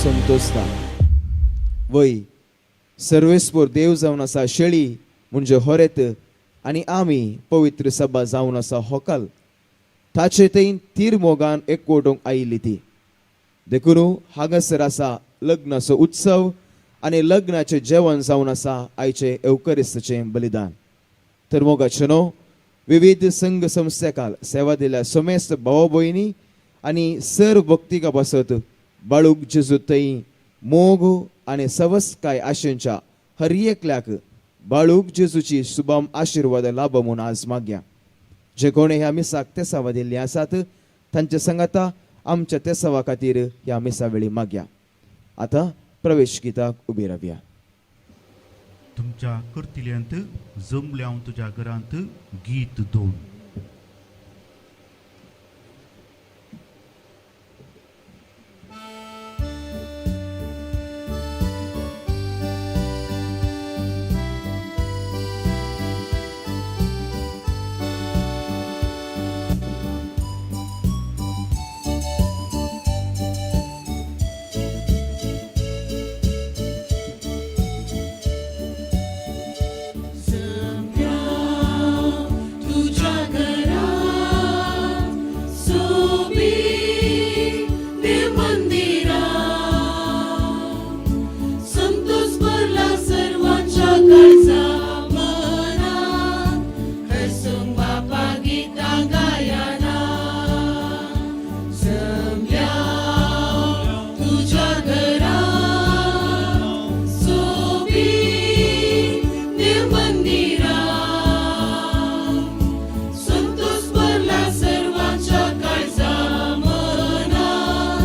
संतोषता. वय सर्वेस्पोर देव जावन आसा शेळी म्हणजे होरेत आनी आमी पवित्र सभा जावन आसा होकल ताचे थंय तीर मोगान एकवटूंक आयिल्ली ती. देखून हांगासर आसा लग्नाचो उत्सव आनी लग्नाचें जेवण जावन आसा आयचें एवकरिस्ताचें बलिदान. तर मोगाचे न्हू विविध संघ संस्थेकाल सेवा दिल्या समेस्त भावा भयणी आनी सर्व भक्तिका पासत बाळूक जेजू थंय मोग आनी सवस्काय आशेंच्या हर एकल्याक बाळूक जेजूची शुभम आशिर्वाद लाभ म्हूण आज मागया. जे कोणे ह्या मिसाक तेसावा दिल्ली आसात तांच्या संगाता आमच्या तेसावा खातीर ह्या मिसा वेळी मागया. आतां प्रवेश गीताक उबी रावया. तुमच्या करतिल्यांत जमल्या हांव तुज्या घरांत गीत 2. तुझ्या घरात सोबीत देवमंदिरात संतोष भरला सर्वांच्या काळजा मनात हसून बापा गीतां गायना. जमल्या तुझ्या घरात सोबीत देवमंदिरात संतोष भरला सर्वांच्या काळजा मनात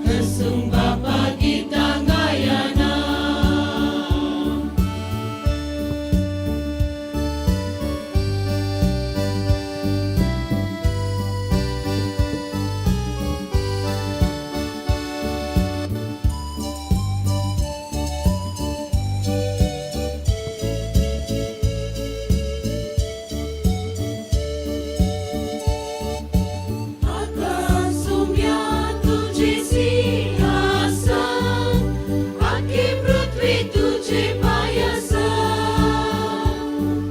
हसून बापा गीतां गायना. आकाश सुम्या तुझे सिंहासन, आखी पृथ्वी तुझे पायासन.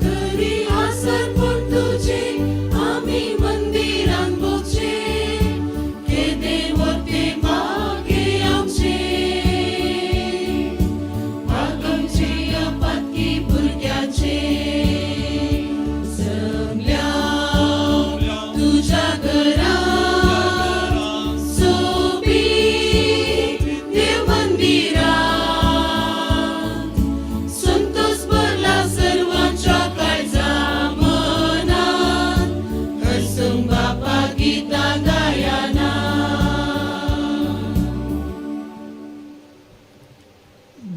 तरी आसर पूण तुझे आमी मंदिरान भोगचे, केदे वरते मागे आमचे. आगमचे पातकी भुरग्याचे. जमल्या तुझ्या घरात सोबीत देवमंदिरात संतोष भरला सर्वांच्या काळजा मनात हसून बापा गीतां गायना.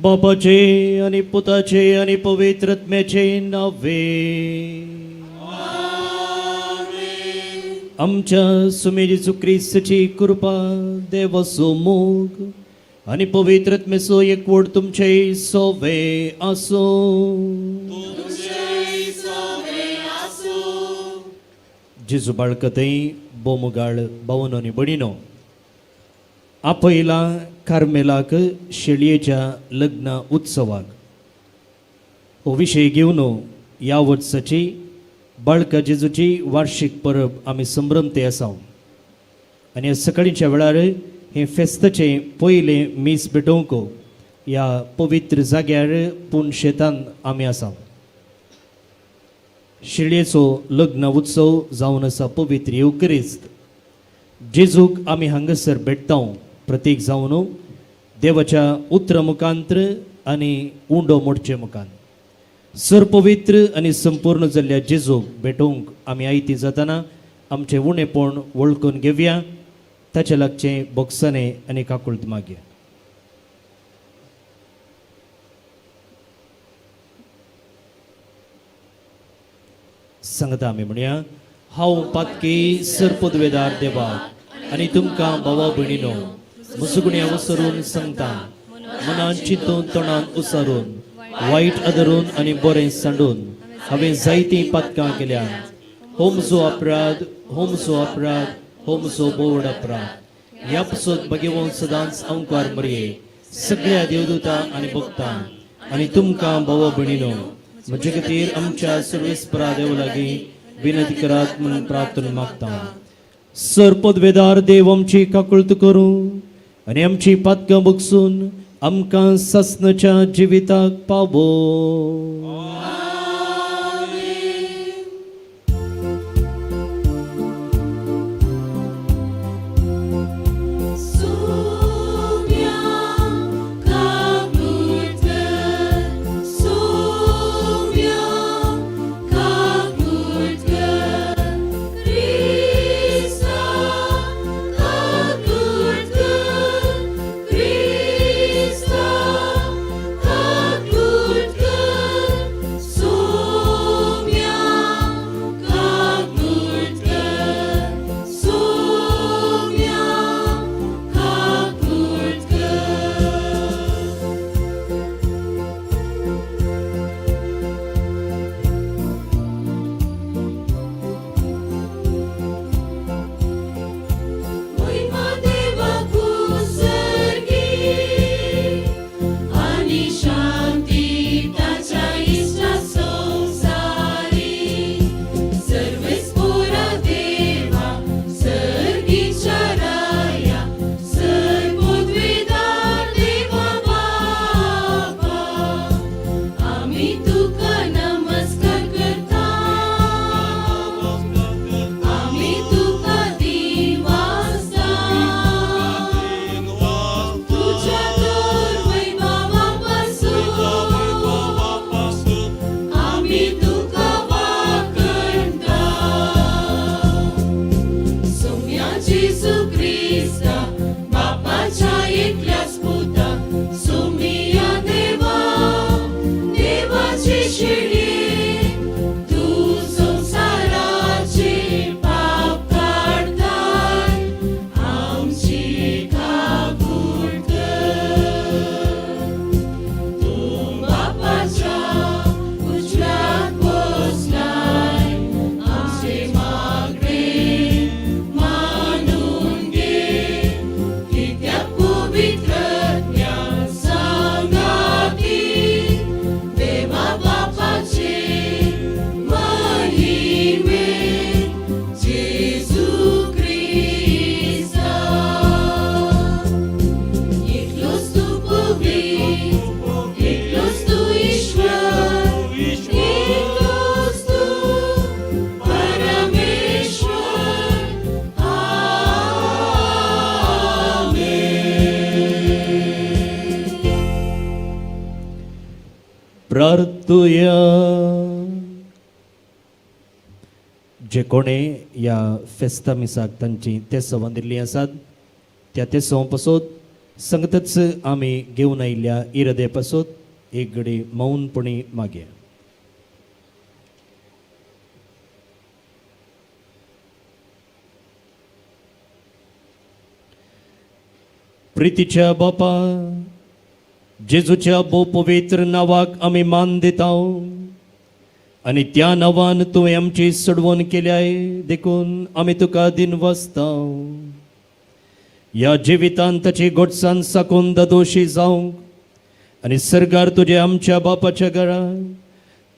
बापाचे आणि पुताचे आणि पवित्र आत्म्याचे नावे. आमच्या सुमे जेजू क्रिस्तची कृपा, देवाचो मोग आणि पवित्र आत्म्याचो एकवट तुमचे सोवे आसो. जेजू बाळकतय बोमुगाळ बावनो आनी भणिनो, आपयला कार्मेलाक शेळयेच्या लग्न उत्सवाक. हो विशय घेवन ह्या वर्साची बाळका जेजूची वार्षिक परब आमी संभ्रमते आसा आनी ह्या सकाळीच्या वेळार हें फेस्ताचें पयलें मीस भेटोवंक ह्या पवित्र जाग्यार पूण शेतान आमी आसा. शिळयेचो लग्न उत्सव जावन आसा पवित्र येवक्रिस्त जेजूक आमी हांगासर भेटता प्रतीक जावन देवाच्या उतरा मुखांत्र आनी उंडो मोडचे मुखान. सर पवित्र आनी संपूर्ण जाल्ल्या जेजूक भेटोवंक आमी आयती जातना आमचें उणेपण वळखून घेवया, ताचे लागचें बोगसाने आनी काकुळट मागया. सांगता आमी म्हणया, हांव पातकी सरपदवेदार देवाक आनी तुमकां भावा भयणीनो मुसुगण्या वसरून सांगता, मनान चिंतून तोंडान उसारून वायट आदरून आनी बरें सांडून हांवें जायतीं पातकां केल्या. हो म्हजो अपराध, हो म्हजो अपराध, हो म्हजो बोवड अपराध. ह्या पसत भगेवन सदांच अंकार मरये सगळ्या देवदूता आनी भक्तां आनी तुमकां भाव भयणीनो म्हजे खातीर आमच्या सर्वेस्परा देव लागीं विनंती करात म्हणून प्रार्थना मागता. सर पदवेदार देव आमची काकुळत करूं आनी आमची पातकां बगसून आमकां सासणाच्या जिविताक पावो. सोम्या काकुळट कर, सोम्या काकुळट कर, क्रिस्ता काकुळट कर, क्रिस्ता काकुळट कर, सोम्या काकुळट कर, सोम्या काकुळट कर. महिमा देवाकू सर्गी आनी शांती ताच्या इश्टा संवसारी. सर्वेस्पोरा देवा सर्गीच्या राया, सर्वोद्वेदार देवा बापा, आमी तुका नमस्कार करता, आमी तुका दिवासता. तुझ्या तर वैभवापासून आमी तुका वाकणता. सोम्या जेजू क्रिस्ता बापाच्या एकल्याच पुता, सोमिया देवा देवाची शिडी, तूं संवसाराचे पाप काडताय, आमची काकूळ कर. तूं बापाच्या उजव्याक बसलाय, आमचे मागणे मानून घे, कित्याक पवित्रज्ञा सांगाती देवा बापाचे महिमे जेजू क्रिस्ता. एकलोच तूं पवित्र, एकलोच तूं ईश्वर, एकलोच तूं परमेश्वर. आमेन. प्रार्थुया. जे कोणे ह्या फेस्ता मिसाक तांची तेसवां दिल्लीं आसात त्या तेसवां पासत संगतच आमी घेवन आयिल्ल्या इरादे पासत एक घडी मौनपणी मागया. प्रितीच्या बापा, जेजूच्या भोव पवित्र नांवाक आमी मान दिता आनी त्या नांवान तुवें आमची सोडवण केल्याय देखून आमी तुका दिनवासता. ह्या जिवितांत ताची गोडसान साकून ददोशी जावंक आनी सर्गार तुजे आमच्या बापाच्या घरांत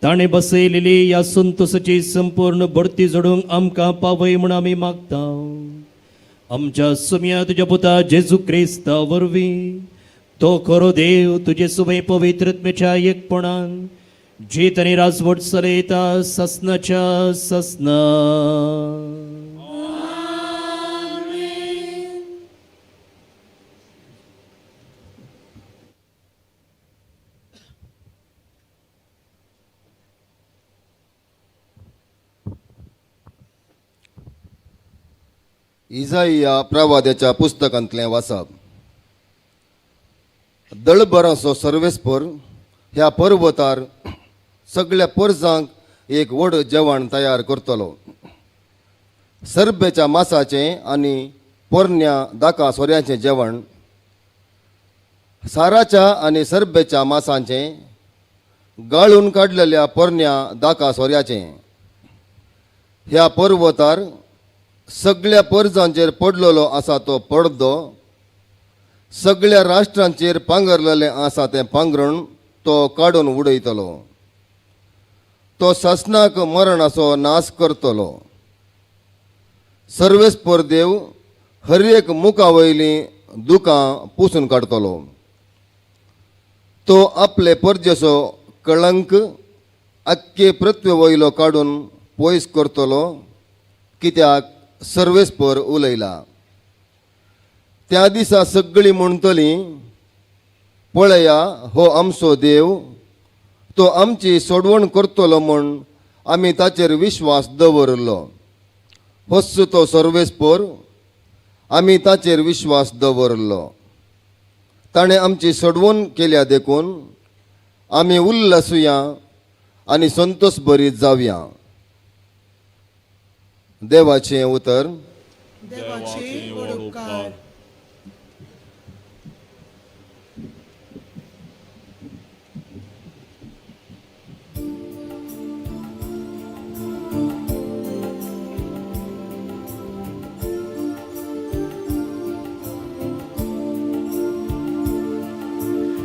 ताणें बसयलेली ह्या संतोसाची संपूर्ण बढती जोडूंक आमकां पावय म्हूण आमी मागता. आमच्या सुम्या तुज्या पुता जेजू क्रिस्ता वरवीं, तो खरो देव तुजे सुवे पवित्रत्मेच्या एकपणान जीत आनी राजवट चलयता ससनाच्या ससना. इजाइया प्रवाद्याच्या पुस्तकांतलें वाचप. दळबरांचो सर्वेस्पर ह्या पर्वतार सगळ्या परजांक एक व्हड जेवण तयार करतलो. सरबेच्या मासाचें आनी पोरण्या दाका सोऱ्याचें जेवण, साराच्या आनी सरबेच्या मासांचें, गाळून काडलेल्या पोरण्या दाका सोऱ्याचें. ह्या पर्वतार सगळ्या परजांचेर पडलेलो आसा तो पडदो, सगळ्या राष्ट्रांचेर पांगरलेलें आसा तें पांगरण तो काडून उडयतलो. तो सासणाक मरणाचो नाश करतलो. सर्वेस्पर देव हर एक मुखा वयलीं दुकां पुसून काडटलो. तो आपले परजेचो कळंक आख्खे पृथ्वे वयलो काडून पयस करतलो, कित्याक सर्वेस्पर उलयला. त्या दिसा सगळीं म्हणटलीं, पळया हो आमचो देव, तो आमची सोडवण करतलो म्हूण आमी ताचेर विश्वास दवरलो. होच तो सर्वेस्पर, आमी ताचेर विश्वास दवरलो. ताणें आमची सोडवण केल्या देखून आमी उल्लासुया आनी संतोश बरी जावया. देवाचें उतर. देवाचे व्हड उपकार.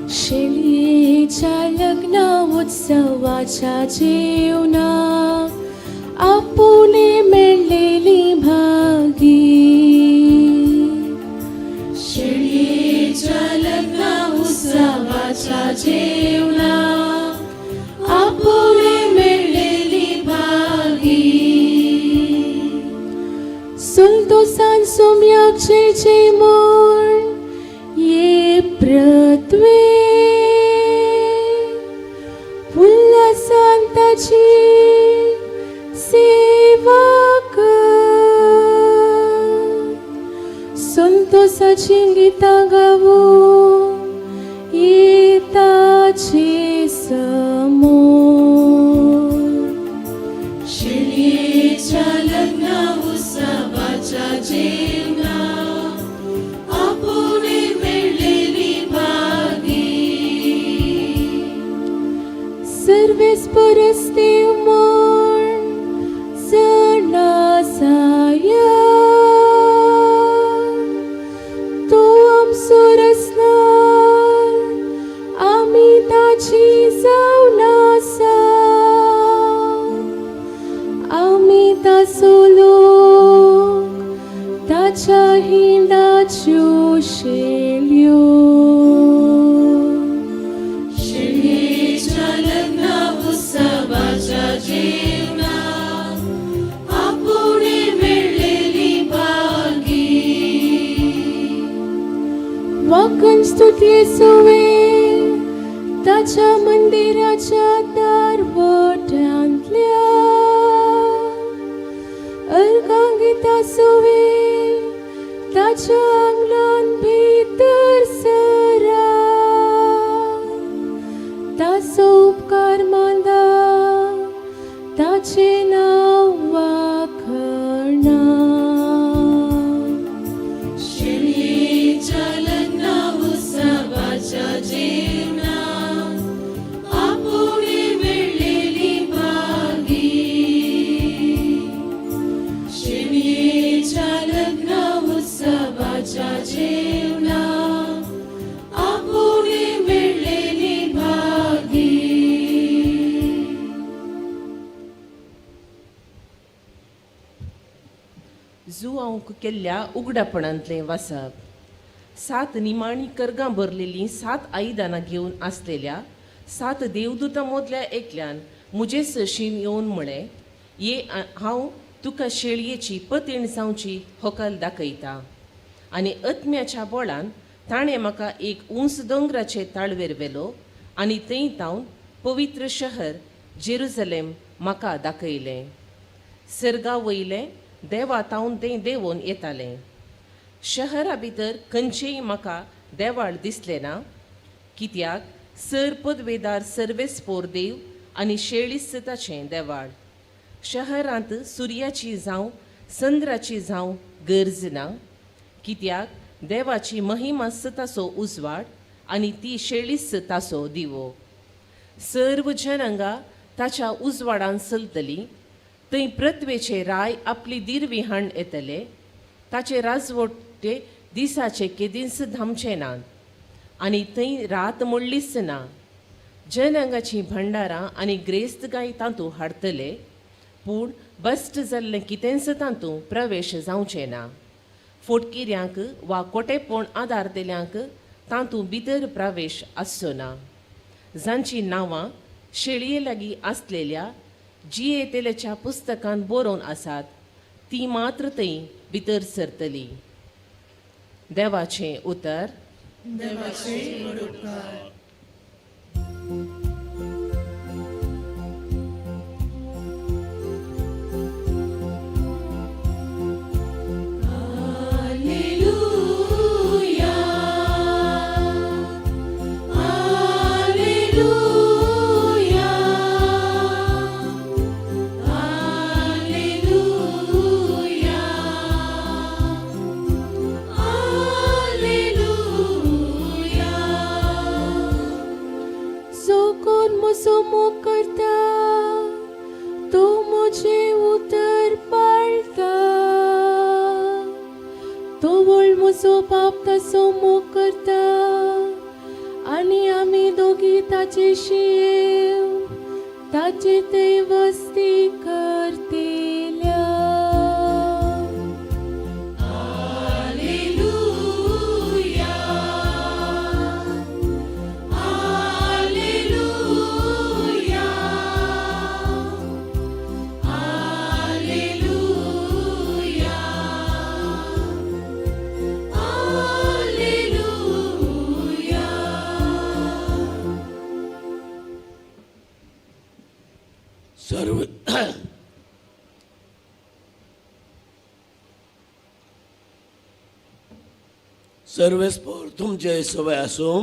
शेळयेच्या लग्न उत्सवाच्या जेवणाक आपुणे मेळ्ळेली भागी. शेळयेच्या लग्न उत्सवाच्या जेवणाक आपुणे मेळ्ळेली भागी. सुलदोसान सोम्याक जेचे म्हूण ये पृथ्वे उल्हासान ताची सेवा कर. संतोषाची गीतां गावू ये ताचे समोर. शेळयेच्या लग्न उत्सवाच्या जेवणाक आपुणे मेळ्ळेली भागी. सर्वेस्परस देव म्हूण जाणा जाया, तो आमचो रचणार, आमी ताची जावन आसा. आमी ताचो लोक, ताच्या हिंडाच्यो शेळयो. शेळयेच्या लग्न उत्सवाच्या जेवणाक आपुणे मेळ्ळेली भागी. वाकन स्तुती सुवे ताच्या मंदिराच्या दारवट्यांतल्या, अर्घां गीतां सुवे ताच्या आंगणान भितर सरा. ताचो उपकार मानदा, ताचें नांव वाखणा. शेळयेच्या लग्न उत्सवाच्या जेवणाक आपुणे मेळ्ळेली भागी. शेळयेच्या लग्न उत्सवाच्या जेवणाक आपुणे मेळ्ळेली भागी. जुआंवक केल्ल्या उगडापणांतलें वाचप. सात निमाणी करगां भरलेलीं सात आयदनां घेवन आसलेल्या सात देवदूतां मदल्या एकल्यान म्हजे सरशीन येवन म्हळें, ये हांव तुका शेळयेची पतीण जावची होकल दाखयता. आनी आत्म्याच्या बोळान ताणें म्हाका एक उंच दोंगराचे ताळवेर व्हेलो आनी थंय तावन पवित्र शहर जेरुजलेम म्हाका दाखयलें. सर्गा वयलें देवा तावन तें देंवोन येतालें. शहरा भितर खंयचेय म्हाका देवाळ दिसलें ना, कित्याक सर पदवेदार सर्वेस्पोर देव आनी शेळीस ताचें देवाळ. शहरांत सुर्याची जावं चंद्राची जावं गरज ना, कित्याक देवाची महिमा ताचो उजवाड आनी ती शेळीस ताचो दिवो. सर्व जनांगा ताच्या उजवाडान चलतलीं. थंय पृथ्वेचे राय आपली दिरवी हाण येतले. ताचे राजवटे दिसाचे केदींच धांपचे नात आनी थंय रात मोडलीच ना. जनंगाचीं भंडारां आनी ग्रेस्त गाय तातूंत हाडटले, पूण बस्ट जाल्लें कितेंच तातूंत प्रवेश जावचें ना. फोटकिऱ्यांक वा कोटेपण आदार दिल्यांक तातूंत भितर प्रवेश आसचो ना. जांचीं नांवां शेळये लागीं आसलेल्या जियेतेल्याच्या पुस्तकांत बरोवन आसात ती मात्र थंय भितर सरतली. देवाचें उतर. देवाचे व्हड उपकार. Alleluia, Alleluia, Alleluia, Alleluia. जो कोण म्हजो मोग करता तो म्हजें उतर पाळटा. तो व्हड म्हजो बाप ताचो मोग करता आनी आमी दोगी ताचेशी येवन ताचे ते वस्ती करतल्या. Alleluia, Alleluia, Alleluia, Alleluia. सर्व सर्वेस्पोर तुमचे सवय आसूं.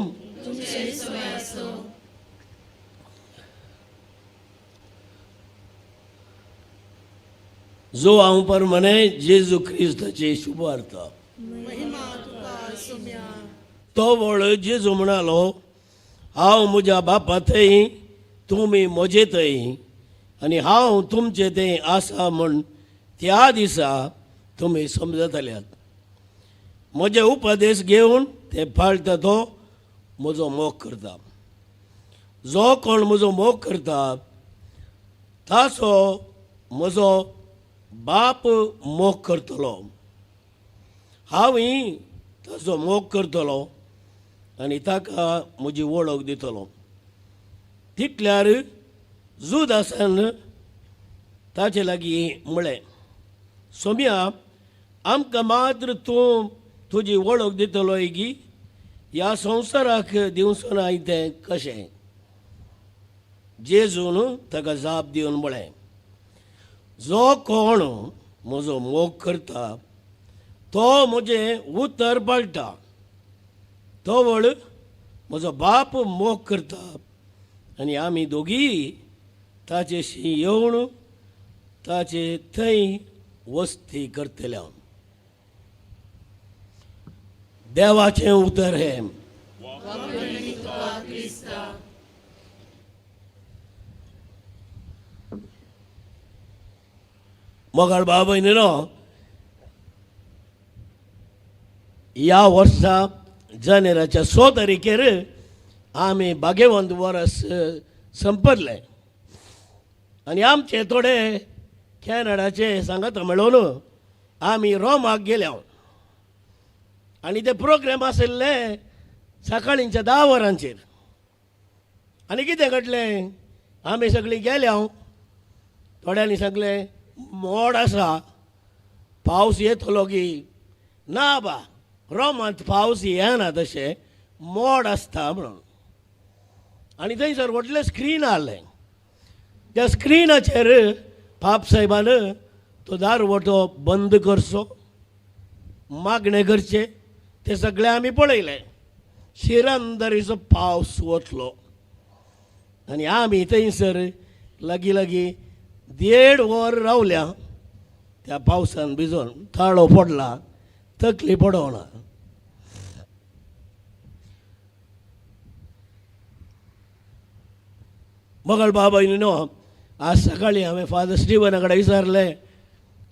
जो हांव परमने जेजू क्रिस्ताची शुभवार्ता. महिमा तुका सोम्या. तो वळ जेजू म्हणालो, हांव म्हज्या बापा थंय, तुमी म्हजे थंय आनी हांव तुमचे थंय आसा म्हूण त्या दिसा तुमी समजतल्यात. म्हजे उपदेश घेवन ते पाळटा तो म्हजो मोग करता. जो कोण म्हजो मोग करता ताचो म्हजो बाप मोग करतलो. हांवूय ताचो मोग करतलो आनी ताका म्हजी वळख दितलो. तितल्यार जुदासान ताचे लागीं म्हळें, सोम्या, आमकां मात्र तूं तुजी वळख दितलो गी, ह्या संवसाराक दिवचो ना तें कशें? जेजून ताका जाप दिवन म्हळें, जो कोण म्हजो मोग करता तो म्हजें उतर पाळटा. तो वळ म्हजो बाप मोग करता आनी आमी दोगी ताचेशी येवन ताचे थंय वस्ती करतले. देवाचें उतर हें. मोगाळ भाव भयणीनो, ह्या वर्सा जानेराच्या 6 तारखेर आमी भाग्यवंत वर्स संपरलें आनी आमचे थोडे कॅनडाचे सांगात मेळोवन आमी रोमाक गेल्या आनी ते प्रोग्राम आशिल्ले सकाळींच्या 10 वरांचेर. आनी कितें घडलें, आमी सगळीं गेल्या, थोड्यांनी सांगलें मोड आसा, पावस येतलो की ना बा, रोमांत पावस येना तशें मोड आसता म्हणून. आनी थंयसर व्हडलें स्क्रीन आहलें, त्या स्क्रिनाचेर पाप साहेबान तो दारवटो बंद करचो, मागणें करचें, तें सगळें आमी पळयलें. शिरंदरीचो पावस वतलो आनी आमी थंयसर लागीं लागीं 1.5 वर रावल्या त्या पावसान भिजोन. ताळो पडला, तकली पडोना. मगळ बाबा न्हू, आज सकाळीं हांवें फादर स्टिवना कडेन विचारलें,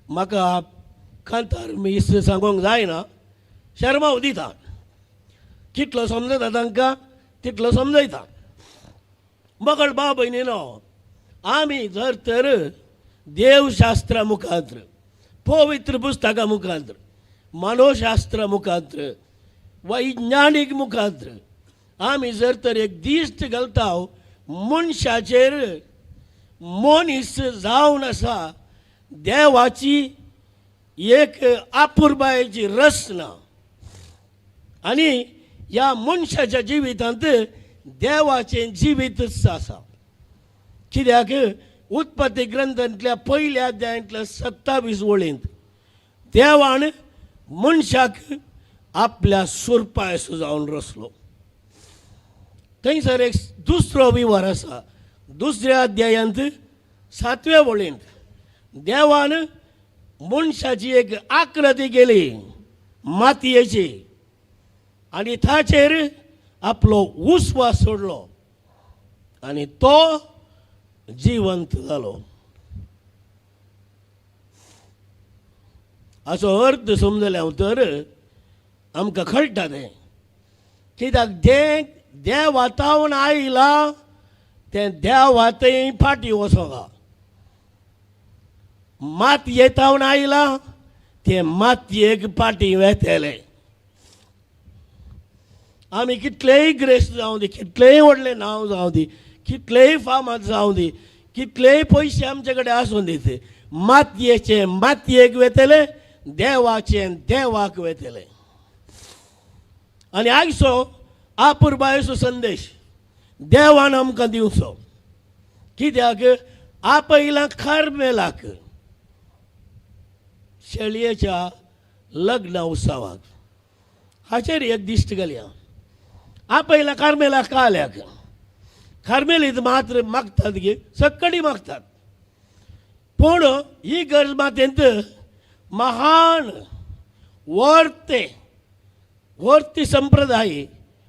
म्हाका कांतार मीस सांगूंक जायना, शर्माव दिता, कितलो समजता तांकां तितलो समजयता. मगळ बाब भयणीनो, आमी जर तर देवशास्त्रा मुखांत्र, पवित्र पुस्तकां मुखांत्र, मानवशास्त्रा मुखांत्र, वैज्ञानीक मुखांत्र आमी जर तर एक दिश्ट घालता मनशाचेर, मनीस जावन आसा देवाची एक आपुरबायेची रचना आनी ह्या मनशाच्या जिवितांत देवाचें जिवीतच आसा. कित्याक उत्पत्ती ग्रंथांतल्या पयल्या अध्यायांतल्या 27 वळींत देवान मनशाक आपल्या सुरपायसो जावन रचलो. थंयसर एक दुसरो विवर आसा, दुसऱ्या अध्यायांत 7व्या वळींत देवान मनशाची एक आकृती केली मातयेची आनी ताचेर आपलो उस्वास सोडलो आनी तो जिवंत जालो. हाचो अर्थ समजले हांव तर आमकां कळटा तें, कित्याक जें देवातावन आयलां तें देवातय फाटीं वचोंका, मातयेतावन आयलां तें मातयेक फाटीं वेतलें. आमी कितलेय ग्रेस्त जावं दी, कितलेय व्हडलें नांव जावं दी, कितलेय फामाद जावं दी, कितलेय पयशे आमचे कडेन आसूं दी, मातयेचें मातयेक वेतलें, देवाचें देवाक वेतलें. आनी आयचो आपुरबायेचो संदेश देवान आमकां दिवचो, कित्याक आपयला कार्मेलाक शेळयेच्या लग्न उत्सवाक. हाचेर एक दिश्ट घालया. आपयला कार्मेलाक काल्याक कार्मेलीत मात्र मागतात गे, सक्कडी मागतात, पूण ही गरज मातेंत महान वर्ते वर्ती संप्रदाय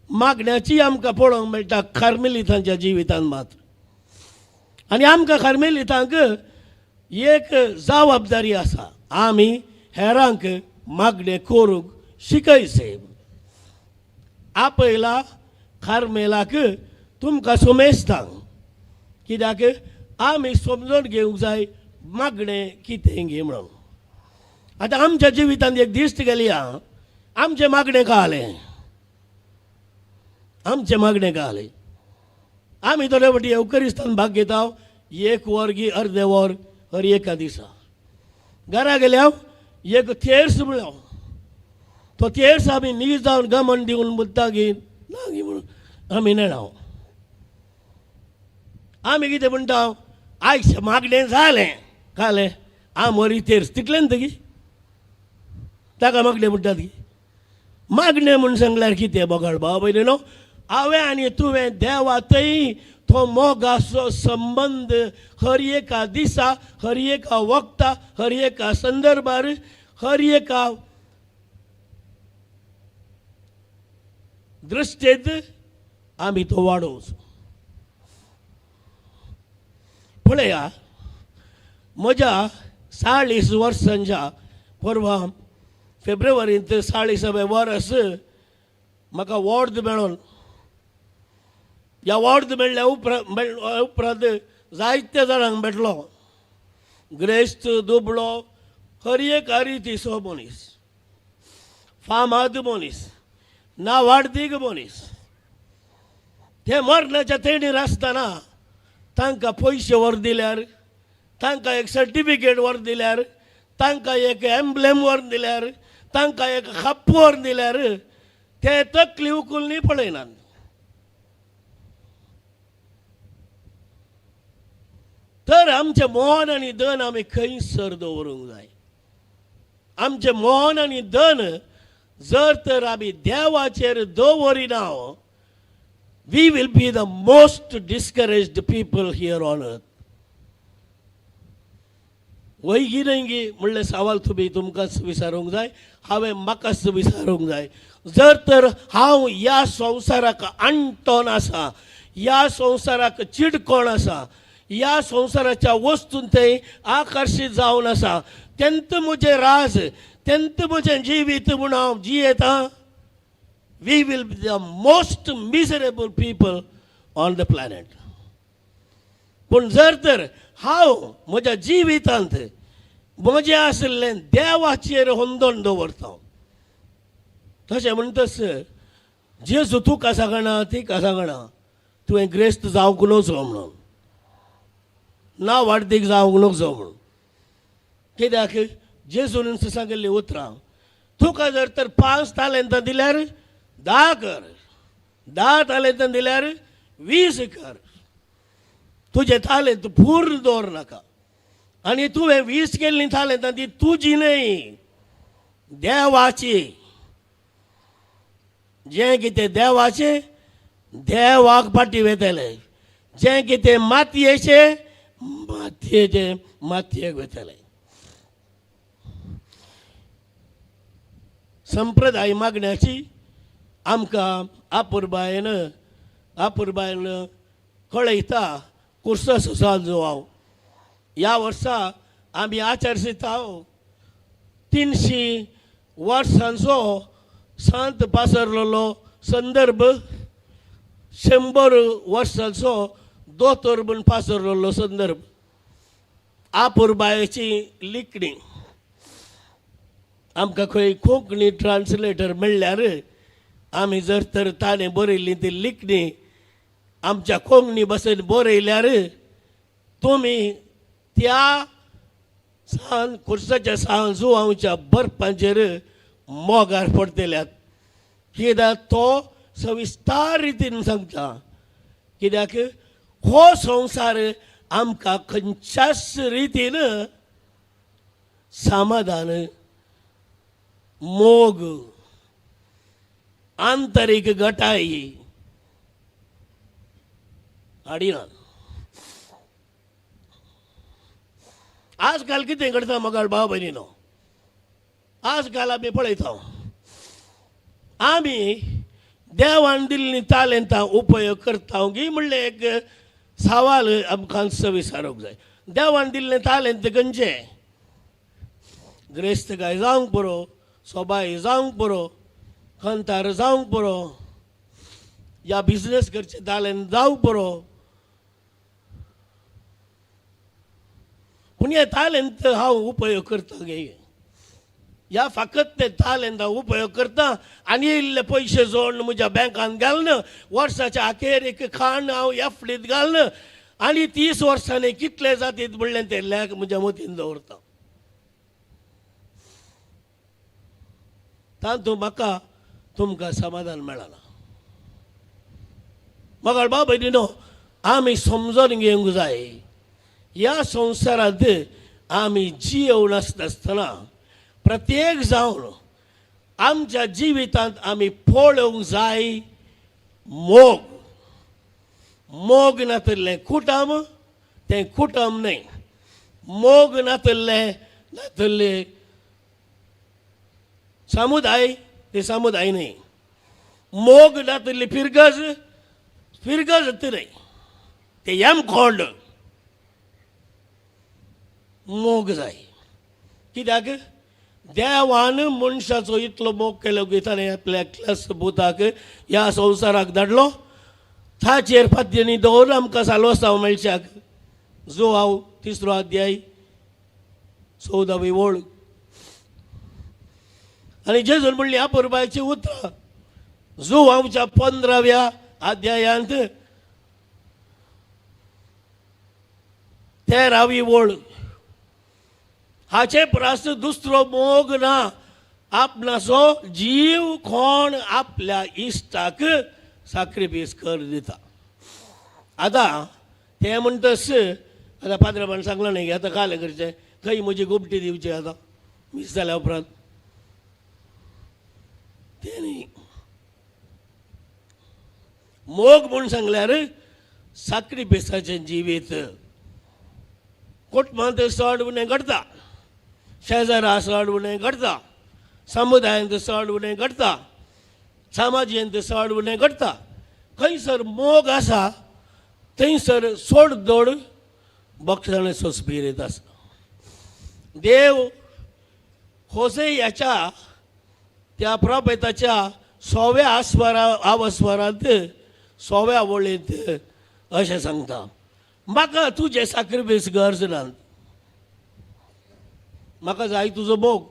मागण्याची आमकां पळोवंक मेळटा कार्मेलितांच्या जिवितांत मात्र. आनी आमकां कार्मेलितांक एक जबाबदारी आसा, आमी हेरांक मागणें करूंक शिकयचें. आपयला कार्मेलाक तुमकां सुमेस्तां, कित्याक आमी समजून घेवंक जाय मागणें कितें गे म्हणून. आतां आमच्या जिवितांत एक दिश्ट गेली आं, आमचें मागणें कळ्ळें, आमचें मागणें कळ्ळें. आमी थोडे फावटी येवकरिस्तान भाग घेता, एक वर गी अर्दें वर हर एका दिसा. घरा गेल्या एक तेर्स म्हणलो, तो तेर्स आमी नीज जावन गमन दिवन मुद्दा गी ना गी म्हणून आमी नेणा. आमी कितें म्हणटा, आयज मागणें जालें कालें आमोरी तेर्स तितलें न्ही गी, ताका मागणें म्हणटात गी. मागणें म्हूण सांगल्यार कितें बोगाळ बाबा पयलीं न्हू, हांवें आनी तुवें देवा थंय तो मोगाचो संबंद हर एका दिसा, हर एका वखता, हर एका संदर्भार, हर एका दृश्टेंत आमी तो वाडोवचो. पळया म्हज्या 40 वर्सांच्या परवा फेब्रुवारींत 40व्या वर्स म्हाका वॉर्द मेळोन, ह्या वॉर्द मेळ्ळ्या उपरांत जायत्या जाणांक भेटलो, ग्रेस्त दुबळो हर एक रितीचो मनीस, फामाद मनीस, नावाडदीक मनीस. ते मरणाच्या तेणीर आसतना तांकां पयशे व्हर दिल्यार, तांकां एक सर्टिफिकेट व्हर दिल्यार, तांकां एक एम्ब्लेम व्हर दिल्यार, तांकां एक खप्प व्हर दिल्यार ते तकली उकुलनी पळयनात. तर आमचें मन आनी धन आमी खंयसर दवरूंक जाय. आमचें मन आनी धन जर तर आमी देवाचेर दवरिना, we will be the most discouraged people here on earth. वयगी न्हय म्हणलें सवाल तुमी तुमकांच विचारूंक जाय, हांवें म्हाकाच विचारूंक जाय. जर तर हांव ह्या संवसाराक अंटोन आसा, ह्या संवसाराक चिडकोण आसा, ह्या संवसाराच्या वस्तून थंय आकर्शीत जावन आसा. तेंत म्हजें राज, तेंत म्हजें जिवीत म्हूण हांव जियेतां. We will be the most miserable people on the planet. पूण जर तर हांव म्हज्या जिवितांत म्हजें आशिल्लें देवाचेर होंदोन दवरता, तशें म्हणटच जेजू तुका सांगना तिका सांगना तुवें ग्रेस्त जावंक नजो म्हणून, ना वाडदीक जावंक नजो म्हणून. कित्याक जेजून सांगिल्लीं उतरां, तुका जर तर 5 तालेंतां दिल्यार 10 कर, 10 तालेंतां दिल्यार 20 कर, तुजें तालेंत पूर्ण दवर नाका. आनी तुवें 20 केल्लीं तालेंतां ती तुजी न्हय, देवाची. जें कितें देवाचें देवाक फाटीं वेतलें, जें कितें मातयेचें मातयेचें मातयेक वेतलें. संप्रदाय मागण्याची आमकां आपुरबायन आपुरबायन कळयता कुर्साचो सांजो हांव. ह्या वर्सा आमी आचरसिता 300 वर्सांचो सांत पासरलेलो संदर्भ, 100 वर्सांचो दोतोर म्हूण पासरलेलो संदर्भ, आपुरबायेची लिखणी. आमकां खंय कोंकणी ट्रान्सलेटर म्हणल्यार आमी जर तर ताणें बरयल्ली ती लिखणी आमच्या कोंकणी भाशेन बरयल्यार तुमी त्या सान कुर्साच्या सान जुवांच्या बरपांचेर मोगार पडटल्यात. कित्याक तो सविस्तार रितीन सांगता. कित्याक हो संवसार आमकां खंयच्याच रितीन समाधान, मोग, आंतरीक गटाय हाडिना. आजकाल कितें करता मगाळ भाव भयणीनो, आजकाल आमी पळयता आमी देवान दिल्लीं तालेंतां उपयोग करता गी म्हणलें एक सवाल आमकां विचारूंक जाय. देवान दिल्लें तालेंत खंयचें? ग्रेस्तकाय जावंक पुरो, सोबाय जावंक पुरो, खंतार जावंक पुरो, या बिजनेस करचें तालेंत जावंक पुरो. पूण हें तालेंत हांव उपयोग करता गे, ह्या फकत ते तालेंत हांव उपयोग करता आनी इल्ले पयशे जोडून म्हज्या बँकान घालून वर्साच्या अखेरेक खाण हांव एफडीत घालून आनी 30 वर्सांनी कितले जातीत म्हणलें ते लेख म्हज्या मतीन दवरता. तातूंत म्हाका तुमकां समाधान मेळना. मगाळ बाब भयणीनो, आमी समजून घेवंक जाय ह्या संवसारांत आमी जियेवन आसतना प्रत्येक जावन आमच्या जिवितांत आमी पळोवंक जाय मोग. मोग नातिल्लें कुटुंब तें कुटुंब न्हय, मोग नातिल्लें नातिल्लें समुदाय तें समुदाय न्हय, मोग नातिल्ली फिरगज फिरगज न्हय, तें यमकोंड. मोग जाय. कित्याक देवान मनशाचो इतलो मोग केलो की ताणें आपल्या क्लास बुताक ह्या संवसाराक धाडलो, ताचेर फातयांनी दवरून आमकां साल्वासांव मेळच्याक. जो हांव 3रो अध्याय 14वी ओळ. आनी जेजून म्हणली आपुरबायची उतरां जो आमच्या 15व्या अध्यायांत 13वी ओळ. हाचे परस दुसरो मोग ना, आपणाचो जीव कोण आपल्या इश्टाक साक्रिफीस कर दिता. आतां तें म्हणटस आतां पाद्रबान सांगलां न्ही आतां कालें करचें, खंय म्हजी गुमटी दिवची आतां मीस जाल्या उपरांत तें न्ही. मोग म्हूण सांगल्यार साक्रिफिसाचें जिवीत. कुटुंबांत चड उणें घडटा, शेजारा चड उणें घडटा, समुदायांत चड उणें घडटा, समाजेंत चड उणें घडटा. खंयसर मोग आसा थंयसर सोडदोड बक्षाणेचो स्पिरीत आसा. देव होसेयाच्या त्या प्रोफेताच्या सोव्या आस्वरा आवस्वरांत सोव्या वळींत अशें सांगता, म्हाका तुजें साक्रिफीस गरज ना, म्हाका जाय तुजो मोग.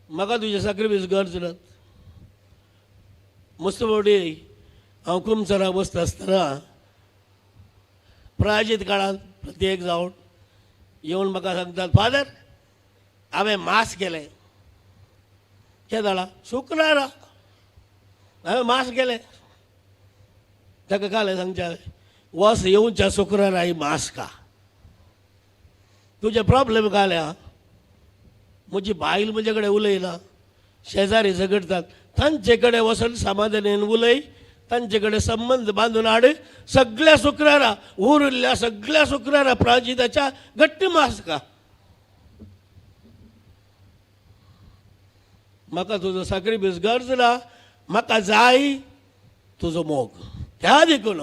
म्हाका तुजें साक्रिफीस गरज ना. मस्त फावटी हांव कुमसराक बसता आसतना प्रायजीत काळांत प्रत्येक जावन येवन म्हाका सांगतात, फादर हांवें मास केलें. कितें जालां? शुक्रारा हांवें मास केलें. ताका कालें सांगचें, वस येवच्या शुक्रारा ही मास का तुजें प्रॉब्लेम काल्या. म्हजी बायल म्हजे कडेन उलयना, शेजारी झगडटात, तांचे कडेन वचून समाधानेन उलय, तांचे कडेन संबंद बांदून हाड. सगळ्या शुक्रारा उरिल्ल्या सगळ्या शुक्रारा प्राजिताच्या घट्ट मास का. म्हाका तुजो साक्रिफीस गरज ना, म्हाका जाय तुजो मोग. त्या देखून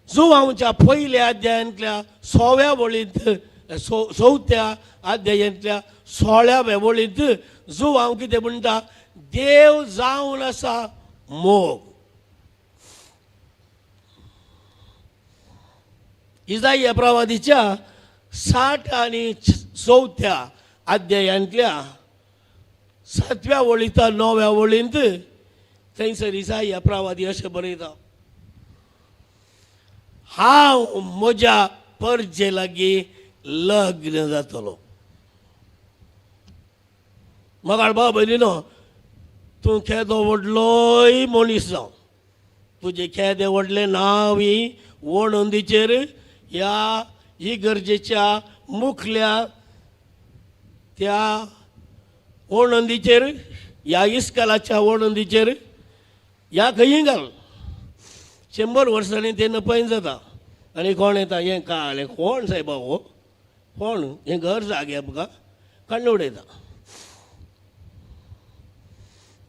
जुवांच्या पयल्या अध्यायांतल्या सोव्या वळींत चवथ्या अध्यायांतल्या 16व्या वळींत जुवांव कितें म्हणटा, देव जावन आसा मोग. इजाया प्रवादीच्या 64 अध्यायांतल्या 7व्या वळींत 9व्या वळींत थंयसर इजाया प्रवादी अशें बरयता, हांव म्हज्या परजे लागीं लग्न जातलो. मगाळ भाव भयणीनो, तूं केदो व्हडलोय मनीस जावं, तुजें केदें व्हडलें नांव ही वणंदीचेर ह्या इगर्जेच्या मुखल्या त्या वणंदीचेर ह्या इस्कालाच्या वणंदीचेर ह्या खंयी घाल, 100 वर्सांनी तें नपयन जाता. आनी कोण येता, हें कालें कोण सायबा हो कोण, हें घर जागे आमकां काडून उडयता.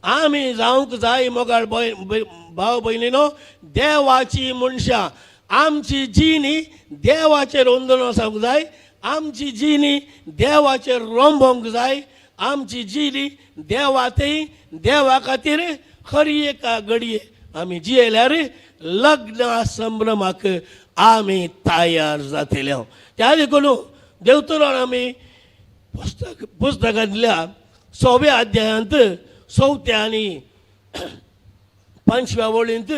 आमी जावंक जाय मोगाळ भाव भयणीनो देवाची मनशां. आमची जिणी देवाचेर अंदून आसूंक जाय, आमची जिणी देवाचेर रोंबोवंक जाय, आमची जिणी देवातय देवा खातीर खरी एका घडये आमी जियेल्यार लग्न संभ्रमाक आमी तयार जातले. त्या देखून देवतरान आमी पुस्तकांतल्या 6व्या अध्यायांत 4थ्या आनी 5व्या वळींत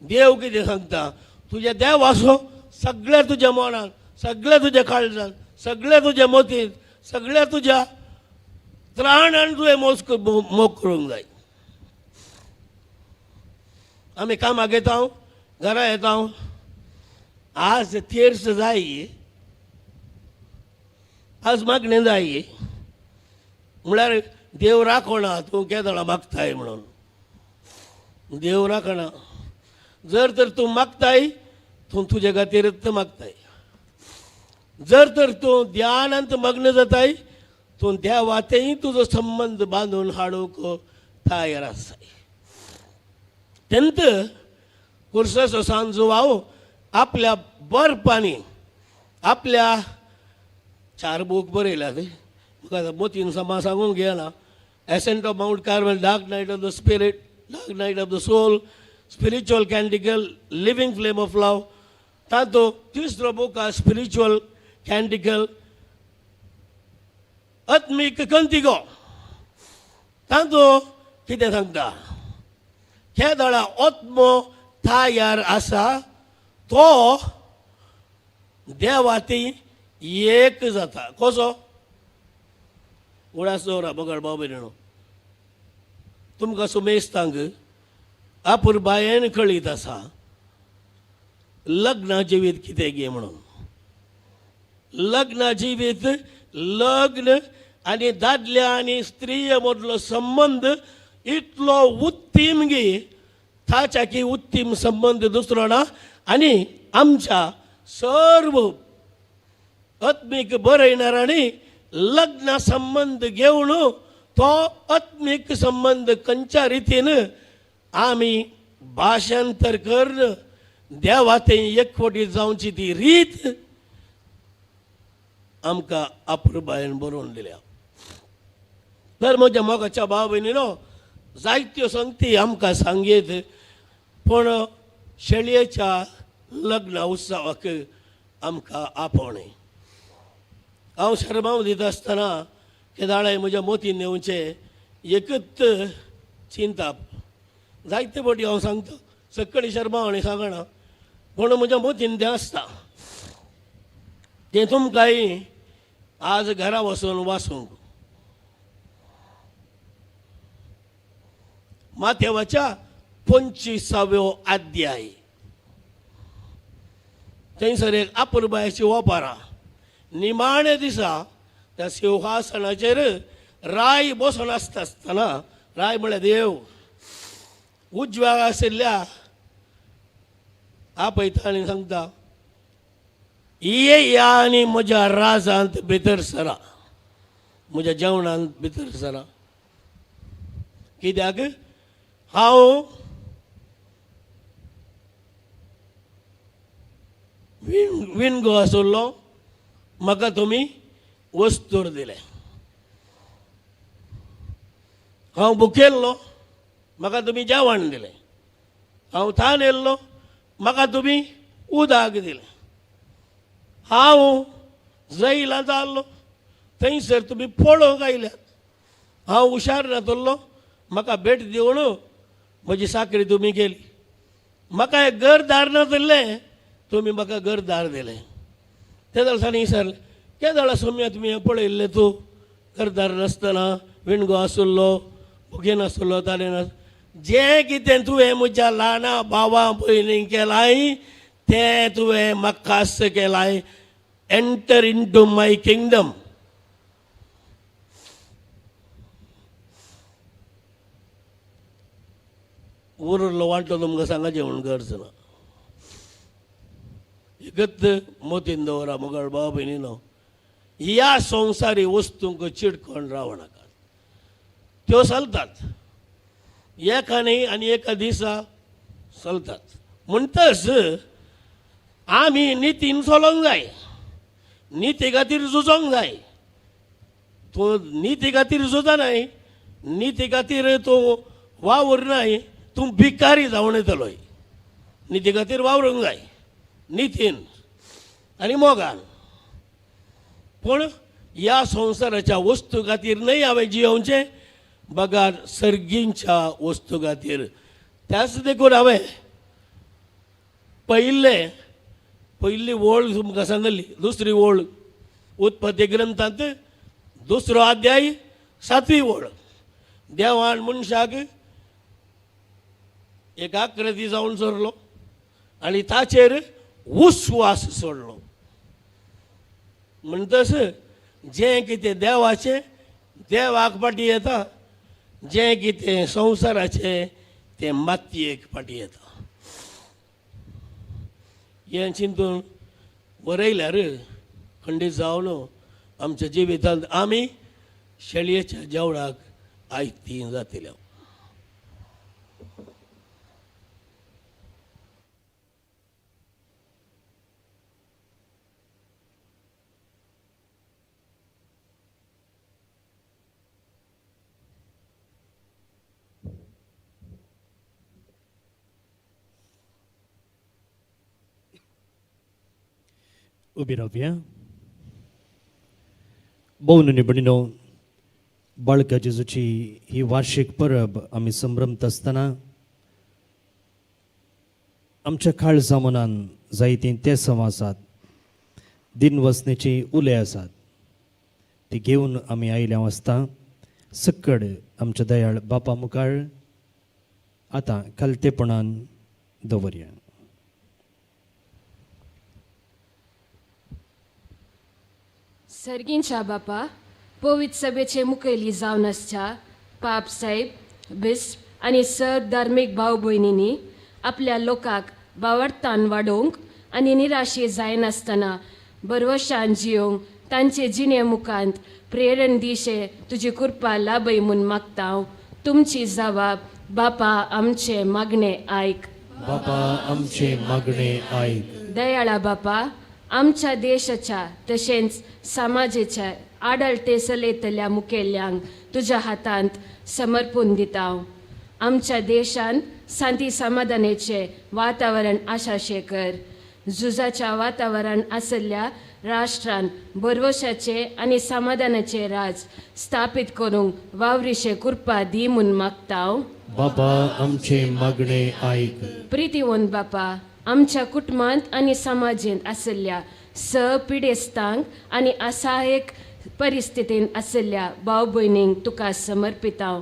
देव कितें सांगता, तुज्या देव आसो सगळ्या तुज्या मनान, सगळ्या तुज्या काळजान, सगळ्या तुज्या मतींत, सगळ्या तुज्या त्राणान तुवें मोग करूंक जाय. आमी कामाक येता, घरा येता, आज तेर्स जाय, आज मागणें जाय, म्हळ्यार देव राखणा तूं केदळा मागताय म्हणून. देव राखणा जर तर तूं मागताय तूं तुजे खातीरच मागताय, जर तर तूं ध्यानांत मग्न जाताय तूं देवातेय तुजो संबंद बांदून हाडूंक तयार आसाय. तेंत कुर्साचो सांजुवाव आपल्या बरपांनी आपल्या 4 बूक बरयल्यात, म्हाका मोतीन समा सांगूंक घेना. Ascent of Mount Carmel, Dark Night of the Spirit, Dark Night of the Soul, Spiritual Canticle, Living Flame of Love. तातूंत तिसरो बूक आसा स्पिरिच्युअल कॅन्टिकल, आत्मीक कंतिगो. तातूंत कितें सांगता, हे दळा आत्मो तयार आसा तो देवाती एक जाता. कसो उडास दवरा बगर भाव भयणीनो, तुमकां सुमेस्तांक अपुरबायेन कळीत आसा लग्न जिवीत कितें गे म्हणून. लग्न जिवीत, लग्न आनी दादल्या आनी स्त्रिये मदलो संबंद इतलो उत्तीम गी, ताच्या की उत्तीम संबंद दुसरो ना. आनी आमच्या सर्व आत्मीक बरयणारांनी लग्न संबंद घेवन तो आत्मीक संबंद खंयच्या रितीन आमी भाशांतर करून देवा तें एकवटी जावची ती रीत आमकां अपुरबायेन बरोवन दिल्या. तर म्हज्या मोगाच्या भाव भयणीनो, जायत्यो संगती आमकां सांगयत, पूण शेळयेच्या लग्न उत्सवाक आमकां आपोवणें. हांव शर्माव दिता आसतना केदाळाय म्हज्या मोतीन येवचें एकच चिंताप. जायते फावटी हांव सांगता, सकाळी शर्माव आनी सांगना, पूण म्हज्या मोतीन तें आसता. तें तुमकांय आज घरा वचून वाचूंक. माथेवाच्या 25व्यो अध्याय थंयसर एक अपुरबायेची ओपारा. निमाण्या दिसा त्या सिंहासनाचेर राय बसून आसता आसतना, राय म्हळ्यार देव, उजव्या आशिल्ल्या आपयता आनी सांगता, ये या आनी म्हज्या राजांत भितर सरा, म्हज्या जेवणांत भितर सरा. कित्याक हांव विणगो आसलो, म्हाका तुमी वस्तूर दिलें. हांव भुकेल्लो, म्हाका तुमी जेवण दिलें. हांव तान येयल्लो, म्हाका तुमी उदक दिलें. हांव जैलांत जाल्लो, थंयसर तुमी पळोवंक आयल्यात. हांव हुशार नातल्लो, म्हाका भेट दिवन म्हजी साकरी तुमी केली. म्हाका एक घरदार नासलें, तुमी म्हाका घरदार दिलें. ते जाल्यार विचारलें, केदळा सोम्या तुमी पळयल्लें, तूं घरदार नासतना विणगो आसलो, भुकेन आसलो, ताणें नास जें कितें तुवें म्हज्या ल्हाना भावा भयणींक केलाय तें तुवें म्हाकाच केलाय. Enter into my kingdom. उरलो वांटो तुमकां सांगाचें म्हूण गरज ना. एकच मोतीन दवरा मोगाळ भाव भयणीनो, ह्या संवसारी वस्तूंक चिडकोन रावं नाकात. त्यो चलतात एका न्ही आनी एका दिसा चलतात. म्हणटच आमी नितीन चलोंक जाय, निती खातीर झुजोंक जाय. तूं निती खातीर झुजनाय, निती खातीर तूं वावुरनाय, तूं भिकारी जावन येतलोय. निती खातीर वावरूंक जाय, नितीन आनी मोगान. पूण ह्या संवसाराच्या वस्तू खातीर न्हय हांवें जियोवचें, बगार सर्गींच्या वस्तू खातीर. त्याच देखून हांवें पयली वळ तुमकां सांगली. दुसरी वळ उत्पत्ती ग्रंथांत 2 अध्याय 7वी वळ. देवान मनशाक एक आकृती जावन सरलो आनी ताचेर उस्वास सोडलो. म्हणटच जें कितें देवाचें देवाक फाटी येता, जें कितें संवसाराचें तें मातयेक फाटी येता. हें चिंतून बरयल्यार खंडीत जावन आमच्या जिवितांत आमी शेळयेच्या जेवणाक आयती जातले. उबी रावया. भोवन भयणीनो, बाळका जेजूची ही वार्षिक परब आमी संभ्रमता आसतना आमच्या काळजा मनान जायतीं तेसांव आसात, दिनवसणेची उले आसात, ती घेवन आमी आयल्या आसता. सक्कड आमच्या दयाळ बापा मुखार आतां खालतेपणान दवरया. सर्गींच्या बापा, पवित्र सभेचे मुखेली जावन आसच्या पाप साहेब, बिस्प आनी सर धार्मीक भाव भयणींनी आपल्या लोकांक बावडतान वाडोवंक आनी निराशे जायनासतना बरवशान जियोवंक तांचे जिणे मुखांत प्रेरण दिशे तुजी कृपा लाभय म्हूण मागता हांव. तुमची जबाब बापा आमचे मागणे आयक. बापा आमचे मागणे आयक. दयाळा बापा, आमच्या देशाच्या तशेंच समाजेच्या आडळते चलयतल्या मुखेल्यांक तुज्या हातांत समर्पून दिता. आमच्या देशांत शांती समाधानाचें वातावरण आशाशें कर. झुजाच्या वातावरण आशिल्ल्या राष्ट्रान भरवशाचें आनी समाधानाचें राज स्थापीत करूंक वावरीशें कृपा दी म्हूण मागता. बापा आमचे मागणे आयक. प्रितीवंत बापा, आमच्या कुटुंबांत आनी समाजेंत आशिल्ल्या स पिडेस्तांक आनी असहायक परिस्थितींत आशिल्ल्या भाव भयणींक तुका समर्पिता.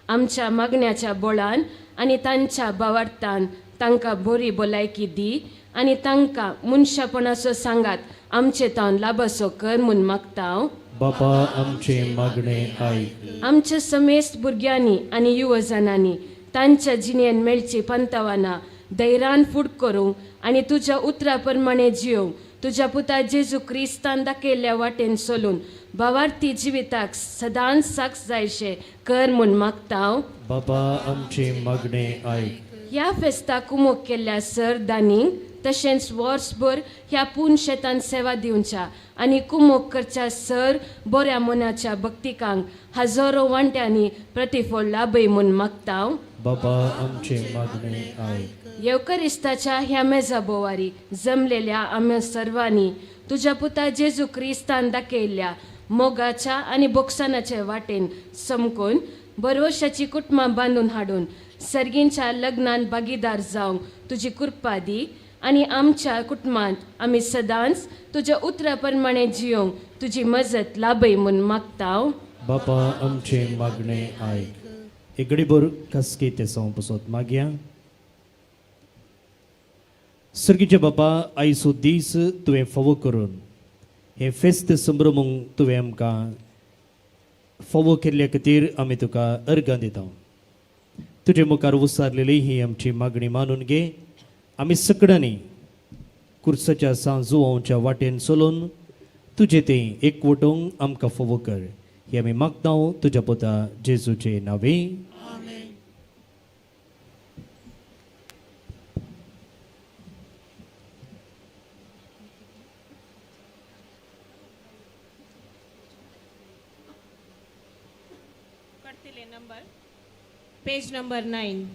आमच्या मागण्याच्या बोळान आनी तांच्या भावार्थान तांकां बरी भलायकी दी आनी तांकां मनशापणाचो सांगात आमचे तावन लाबासो कर म्हूण मागता. बापा आमचे मागणे आयक. आमच्या समेस्त भुरग्यांनी आनी युवजनांनी तांच्या जिणेन मेळची पंतवानां धैर्यान फुड करूंक आनी तुज्या उतरा प्रमाणे जियोवंक तुज्या पुता जेजू क्रिस्तान दाखयल्ल्या वाटेन चलून भावार्थी जिविताक सदांच साक्ष जायशें कर म्हूण मागता. बापा आमचे मागणे आयक. ह्या फेस्ताक कुमोक केल्ल्या सर दानींक तशेंच वर्सभर ह्या पूर्ण शेतान सेवा दिवच्या आनी कुमोक करच्या सर बऱ्या मनाच्या भक्तिकांक हजारो वांट्यांनी प्रतिफळ लाभय म्हूण मागता. बापा आमचे मागणे आयक. येवकरिस्ताच्या ह्या मेजा बोवारी जमलेल्या आम्या सर्वांनी तुज्या पुता जेजू क्रिस्तान दाखयल्ल्या मोगाच्या आनी बोक्सानाच्या वाटेन समकून बरवशाची कुटुंबां बांदून हाडून सर्गींच्या लग्नान भागीदार जावंक तुजी कृपा दी आनी आमच्या कुटुंबांत आमी सदांच तुज्या उतरा प्रमाणे जियोवंक तुजी मजत लाभय म्हूण मागता. बापा आमचे मागणे आयक. एक घडीभर खासगी ते पसत मागया. सर्गीचे बापा, आयचो दीस तुवें फावो करून हें फेस्त संभ्रमूंक तुवें आमकां फावो केल्ल्या खातीर आमी तुका अर्गां दिता. तुजे मुखार उसारलेली ही आमची मागणी मानून घे. आमी सगळ्यांनी कुर्साच्या सांजुवांच्या वाटेन चलून तुजें तें एकवटूंक आमकां फावो कर. ही आमी मागता तुज्या पुता जेजूचे नांवे. Number page number 9.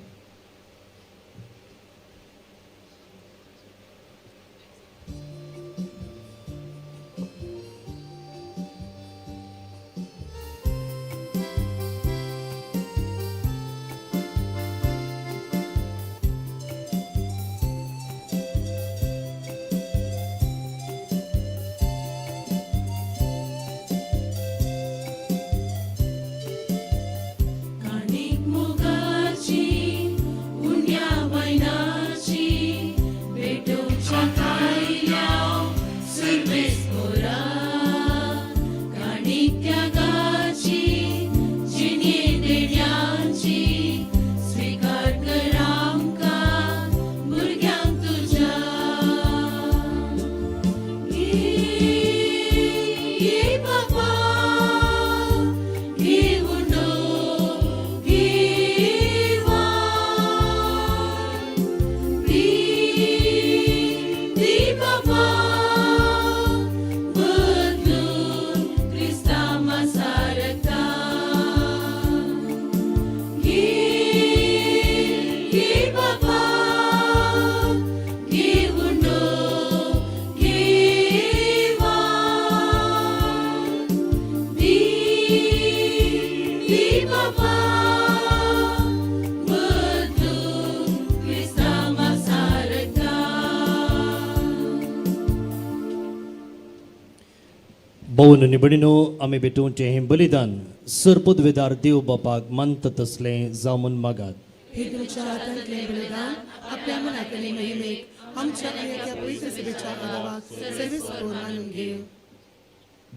भोवन निबडिनो आमी भेटोवचें हें बलिदान सर पदवेदार देव बापाक मानता तसलें जावं म्हूण मागात. हे तुमच्या हातांतलें बलिदान आपल्या मनाक आनी महिमेक आमच्या आनी त्या पवित्र सभेच्या आदावाक सर्वेस्पोर मानून घेव.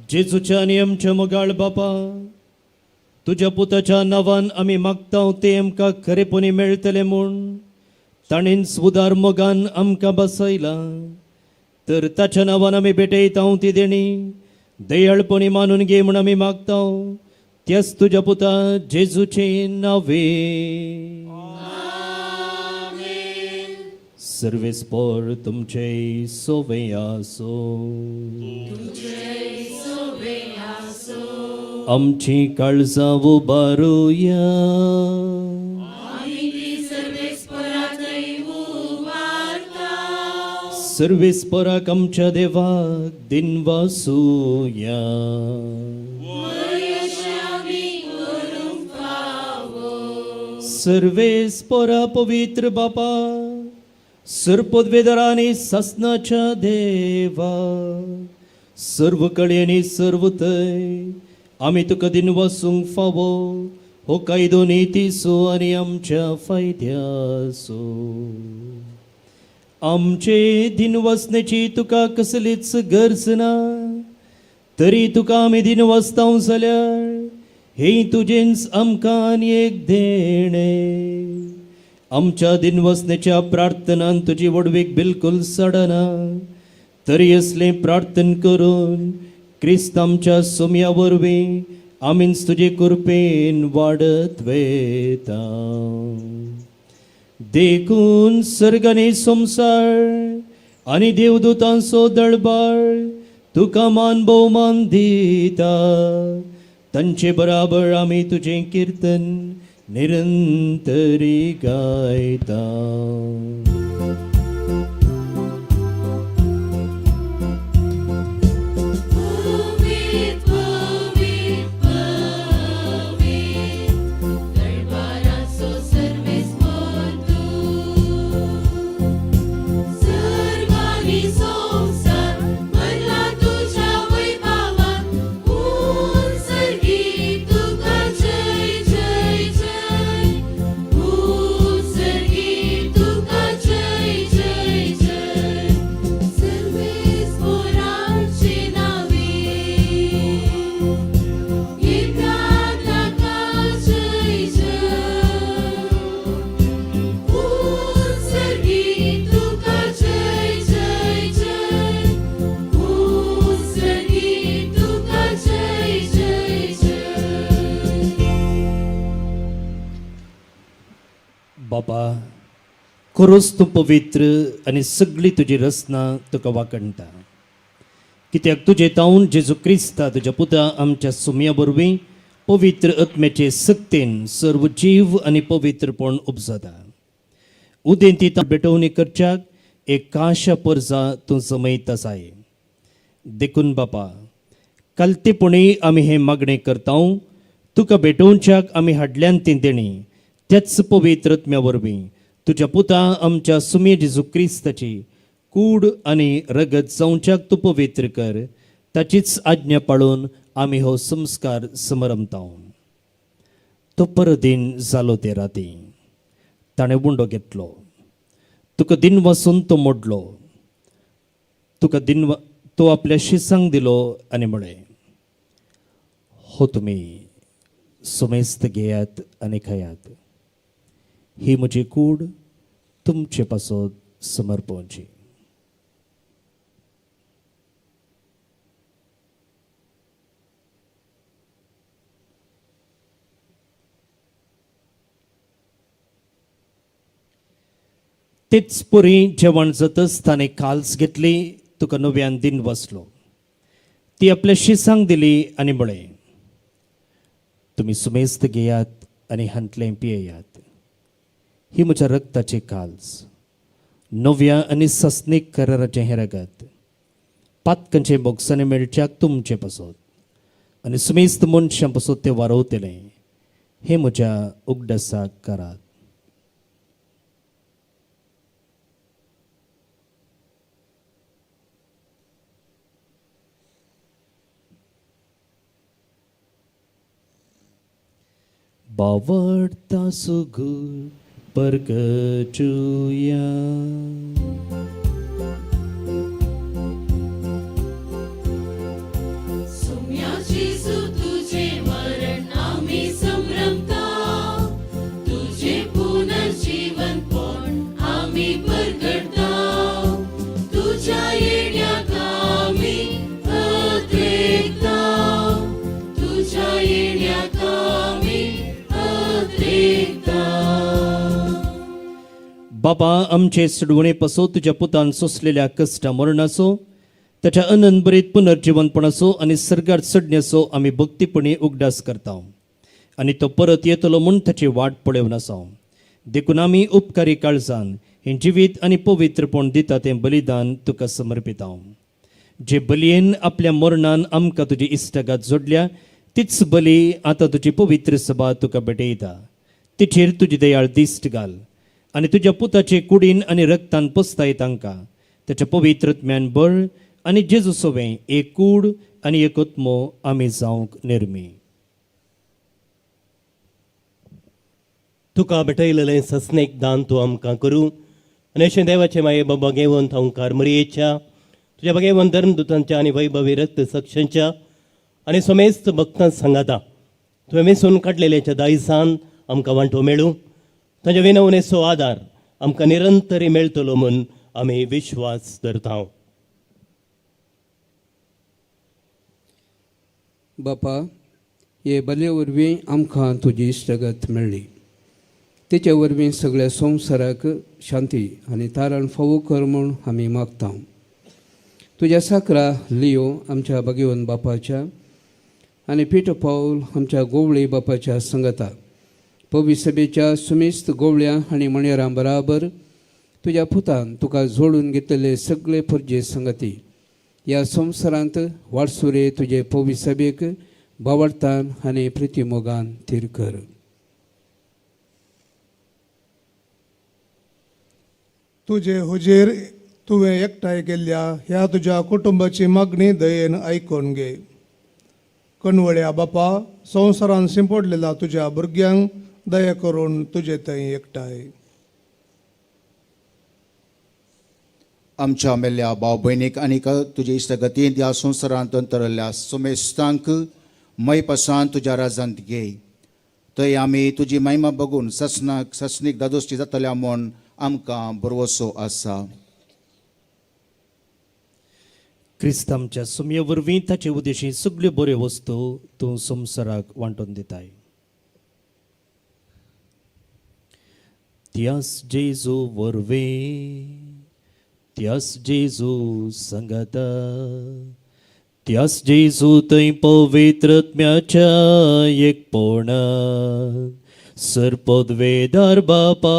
जेजूच्या आनी आमच्या मोगाळ बापा, तुज्या पुताच्या नांवान आमी मागता तें आमकां खरेपणी मेळटलें म्हूण ताणेंच उदार मोगान आमकां बसयलां. तर ताच्या नांवान आमी भेटयता ती देणी दयाळपणी मानून घे म्हूण आमी मागता त्याच तुज्या पुता जेजूचे नावे. सर्वेस्पोर तुमचे सोवे आसो. आमची काळजां उबारुया. सर्वेस्पोराक आमच्या देवाक दिनवासुया. सर्वेस्पोरा पवित्र बापा, सर्पोद्वेदरा आनी सासनाच्या देवा, सर्व कळे आनी सर्व थंय आमी तुका दिनवासूंक फावो हो कायदो नितीचो आनी आमच्या फायद्याचो. आमचे दिनवासनेची तुका कसलीच गरज ना, तरी तुका आमी दिनवासताव जाल्यार हे तुजेंच आमकां आनी एक देणें. आमच्या दिनवासनेच्या प्रार्थनान तुजी वडवीक बिलकुल सडना, तरी असलें प्रार्थन करून क्रिस्त आमच्या सोम्या वरवीं आमीच तुजे कृपेन वाडत वेता. देखून सर्गानी संवसार आनी देवदूतांचो दळबार तुका मान भोवमान दिता. तांचे बराबर आमी तुजें किर्तन निरंतरी गायता. बाबा, खरोच तूं पवित्र आनी सगळी तुजी रचना तुका वाखणटा, कित्याक तुजे तावन जेजू क्रिस्ता तुज्या पुता आमच्या सुमया वरवीं पवित्र आत्म्याचे सक्तेन सर्व जीव आनी पवित्रपण उपजता. उदेंती भेटवणी करच्याक एक काशा परजा तूं जमयता जाय. देखून बापा, कालतेपणी आमी हें मागणें करता, तुका भेटोवच्याक आमी हाडल्यान ती देणी त्याच पवित्र आत्म्या वरवीं तुज्या पुता आमच्या सुमे जेजू क्रिस्ताची कूड आनी रगत जावच्याक तूं पवित्र कर. ताचीच आज्ञा पाळून आमी हो संस्कार समरमता. तो परदीन जालो ते राती ताणें उंडो घेतलो, तुका दिन वासून तो मोडलो, तुका दिन तो आपल्या शिसांक दिलो आनी म्हळें, हो तुमी सुमेस्त घेयात आनी खायात, ही म्हजी कूड तुमचे पासत समर्पणची. तेच पुरी जेवण जातच ताणें काल्स घेतली, तुका नव्यान दिन बसलो, ती आपल्या शिसांक दिली आनी म्हळें, तुमी सुमेस्त घेयात आनी हांतलें पियेयात, ही म्हज्या रक्ताची काल्स, नव्या आनी सस्नीक कराराचें हें रगत, पातकांचे बोगसाने मेळच्याक तुमचें पासत आनी सुमेस्त मनशां पासत तें वारवतलें, हें म्हज्या उगडासाक करात. बावडता सुगूर परगटुया. बाबा आमचे सुडवणे पासो तुज्या पुतान सोंसलेल्या कश्टा मरणाचो ताच्या अनंतभरीत पुनर्जिवनपणाचो आनी सर्गार चडण्याचो आमी भक्तीपणी उगडास करता आनी तो परत येतलो म्हूण ताची वाट पळोवन आसा. देखून आमी उपकारी काळजान हें जिवीत आनी पवित्रपण दिता तें बलिदान तुका समर्पिता. जे बलयेन आपल्या मरणान आमकां तुजी इश्टागत जोडल्या तीच बली आतां तुजी पवित्र सभा तुका भेटयता. तिचेर तुजी दयाळ दिश्ट घाल आनी तुज्या पुताचे कुडीन आनी रक्तान पसताय तांकां ताच्या पवित्र आत्म्यान बळ आनी जेजू सोवें एक कूड आनी एक आत्मो आमी जावंक निर्मी. तुका भेटयलेलें सस्नेक दान तूं आमकां करूं आनी अशें देवाचें माये बाबा घेवन हांवकार मरयेच्या तुज्या भगेवन धर्मदुतांच्या आनी वैभवी रक्त सक्षांच्या आनी समेस्त भक्तां सांगाता तुवें वेंचून काडलेल्याच्या दायसान आमकां वांटो मेळूं. ताच्या विनवणेचो आदार आमकां निरंतरी मेळटलो म्हूण आमी विश्वास धरता. बापा, हे बले वरवीं आमकां तुजी इश्टगत मेळ्ळी. तेचे वरवीं सगळ्या संवसाराक शांती आनी तारण फावो कर म्हूण आमी मागता. तुज्या साकरा लियो आमच्या भगेवन बापाच्या आनी पिटो पावल आमच्या गोवळी बापाच्या संगता पवी सभेच्या सुमेस्त गोवळ्या आनी मणेरां बराबर तुज्या पुतान तुका जोडून घेतलेले सगळे पुरजे संगती ह्या संवसारांत वाटसुरे तुजे पवी सभेक बावडतान आनी प्रितीमोगान थीर कर. तुजे हुजीर तुवें एकठांय केल्ल्या ह्या तुज्या कुटुंबाची मागणी दयेन आयकून घे. कणवळ्या बापा, संवसारान शिंपडलेल्या तुज्या भुरग्यांक दया करून तुजे थंय एकठांय. आमच्या मेल्ल्या भाव भयणीक आनीक तुजे इश्टगतींत ह्या संवसारांत अंतरल्ल्या सुमेस्तांक मयपासान तुज्या राजांत घे. थंय आमी तुजी महिमा बघून ससनाक ससनीक दादोस्ती जातल्या म्हूण आमकां भरवसो आसा. क्रिस्त आमच्या सुमये वरवीं ताचे उद्देशी सगल्यो बऱ्यो वस्तू तूं संवसाराक वांटून दिताय. त्यास जेजू वरवीं, त्यास जेजू संगता, त्यास जेजू थंय पवित्र आत्म्याच्या एकपणान सरपदवेदार बापा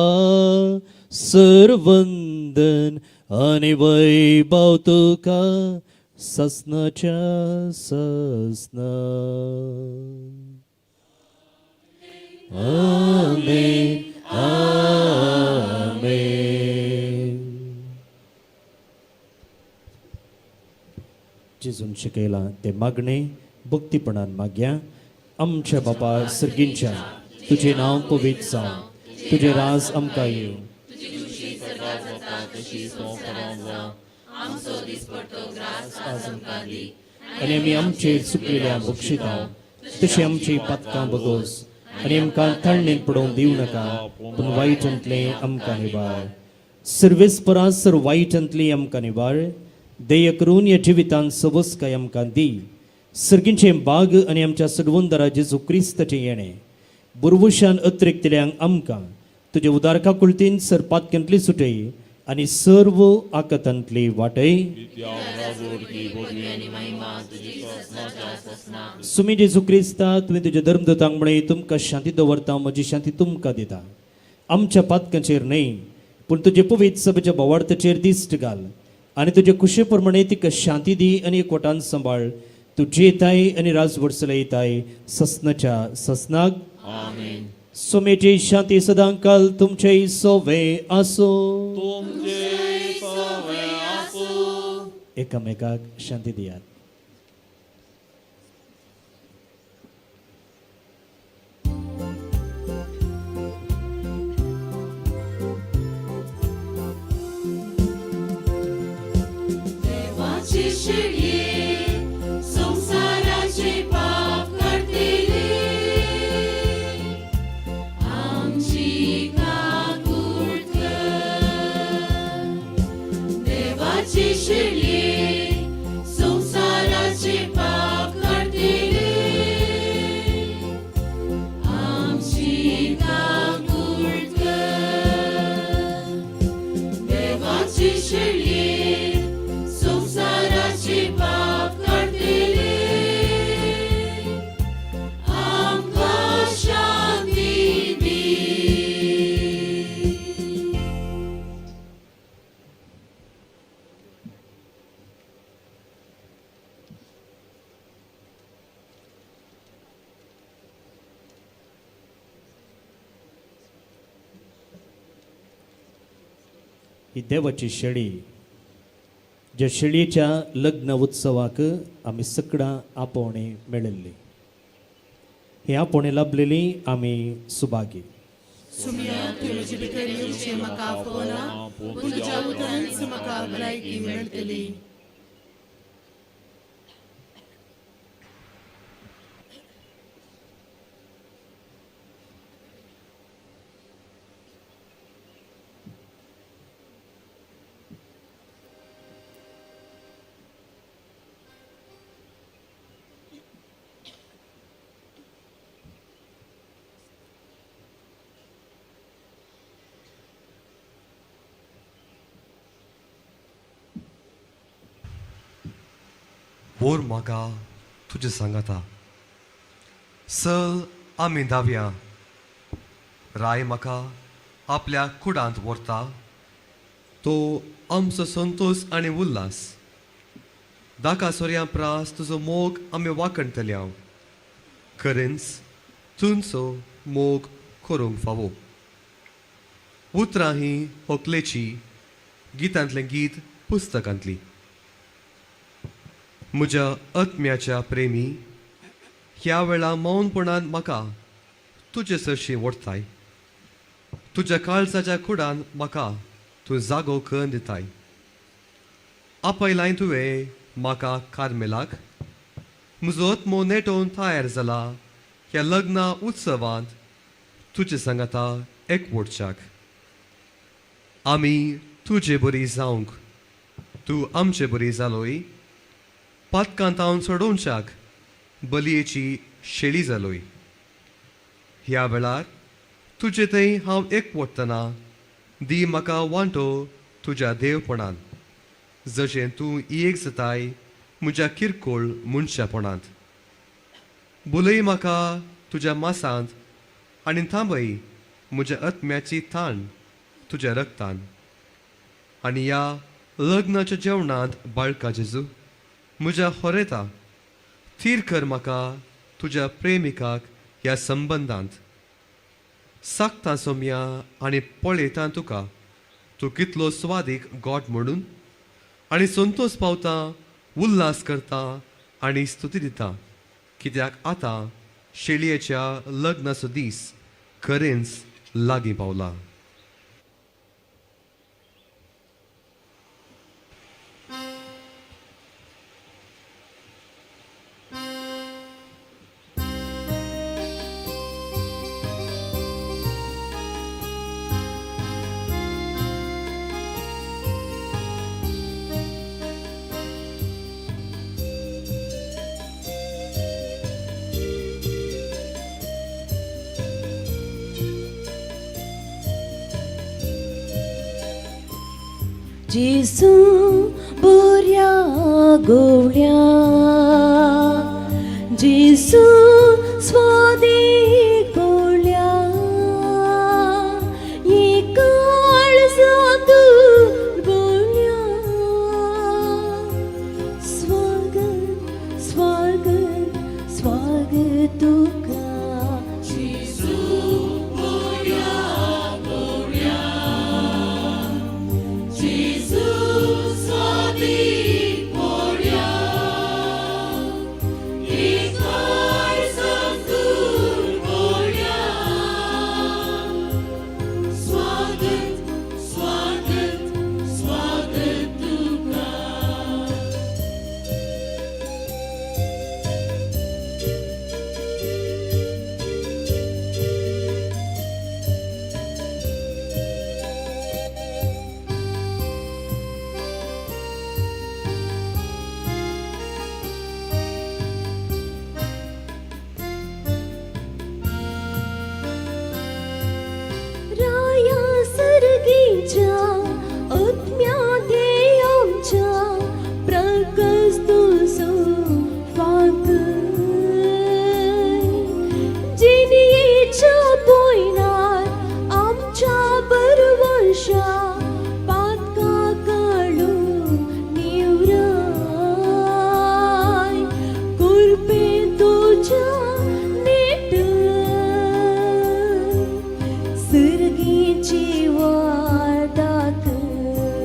सरवंदन आनी वैभव तुका ससनाच्या ससना. आमेन आमेन. जेजून शिकयलां तें मागणें भक्तीपणान मागया. आमच्या बापा सर्गींच्या, तुजें नांव पवित्र जावं, तुजें राज आमकां येवं, आनी आमी आमचेर चुकलेल्या बक्षिता तशी आमची पातकां बगोस आनी आमकां थंडीत पडोवंक दिवं नाका, पूण वायटांतलें आमकां निवार. सर्वेस्परा सर वायटांतली आमकां निवार. दया करून ह्या जिवितांत सवसकाय आमकां दी. सर्गींचें बाग आनी आमच्या सडवंदरा जेजू क्रिस्ताचें येणें बुरवुशान अत्रेकतल्यांक आमकां तुजे उदार काकुळतीन सर पातक्यांतली सुटय आनी सर्व आकतांतली वाटय. सुमी जेजू क्रिस्ता, तुवें तुज्या धर्मदूतांक म्हळें, तुमकां शांती दवरता, म्हजी शांती तुमकां दिता. आमच्या पातकांचेर न्हय पूण तुजे पवित्र सभेच्या बोवार्थाचेर दिश्ट घाल आनी तुजे खुशे प्रमाणे तिका शांती दी आनी एकवटान सांबाळ. तूं जियेताय आनी राजवट चलयताय ससनाच्या ससनाक. सोमेची शांती सदांकाल तुमचे सोवे आसो. एकामेकाक शांती दियात. देवाची शिडये संवसाराचे पाप काडटले, आमची काकूट कर. देवाची शिडये संवसाराचे ही देवाची शेळी, ज्या शेळयेच्या लग्न उत्सवाक आमी सकडां आपोवणी मेळिल्ली. ही आपोवणी लाभलेली आमी सुभागी. सुमिया, तुवें म्हजे भितर येवचें म्हाका आफोवना, पूण तुज्या उतरांच म्हाका भलायकी मेळटली. व्हर म्हाका तुजें सांगाता, चल आमी धांवया. राय म्हाका आपल्या कुडांत व्हरता, तो आमचो संतोश आनी उल्हास. दाका सोरयां प्रास तुजो मोग आमी वाखणटले हांव, खरेंच तुमचो मोग करूंक फावो. उतरां ही होकलेची, गितांतलें गीत पुस्तकांतली. म्हज्या आत्म्याच्या प्रेमी, ह्या वेळा मौनपणान म्हाका तुजे सरशी वडताय, तुज्या काळजाच्या कुडान म्हाका तूं जागो करून दिताय. आपयलाय तुवें म्हाका कार्मेलाक, म्हजो आत्मो नेटोवन तयार जाला ह्या लग्ना उत्सवांत तुजे सांगाता एकवटच्याक. आमी तुजे बरी जावंक तूं आमचे बरी जालोय, पातकांत हांव सोडोवच्याक बलयेची शेळी जालोय. ह्या वेळार तुजे थंय हांव एकवटतना दी म्हाका वांटो तुज्या देवपणान, जशें तूं एक जाताय म्हज्या किरकोळ मनशापणांत. बुलय म्हाका तुज्या मासांत आनी थांबय म्हज्या आत्म्याची थाण तुज्या रक्तान. आनी ह्या लग्नाच्या जेवणांत बाळका जेजू म्हज्या होरेता, थीर कर म्हाका तुज्या प्रेमिकाक ह्या संबंदांत. सागता सोमया आनी पळयता तुका, तूं कितलो स्वादीक गोड म्हणून, आनी संतोश पावता, उल्हास करता आनी स्तुती दिता, कित्याक आतां शेळयेच्या लग्नाचो दीस खरेंच लागीं पावला. जेजू बऱ्या गवळ्या, जेजू स्वादीक बोल्या, काळजांतून बोल्या. स्वागत स्वागत स्वागत तुका जेजू बऱ्या गवळ्या, जेजू स्वादीक बोल्या, काळजांतून बोल्या. स्वागत स्वागत स्वागत तुका. राया सर्गीच्या आत्म्या दे आमच्या प्रकाश तुजो फांकय, जिणेच्या पोयनार आमच्या बरवशा पातका काडून निवराय, कुरपे तुज्या नेट सर्गीची वाट दाखय.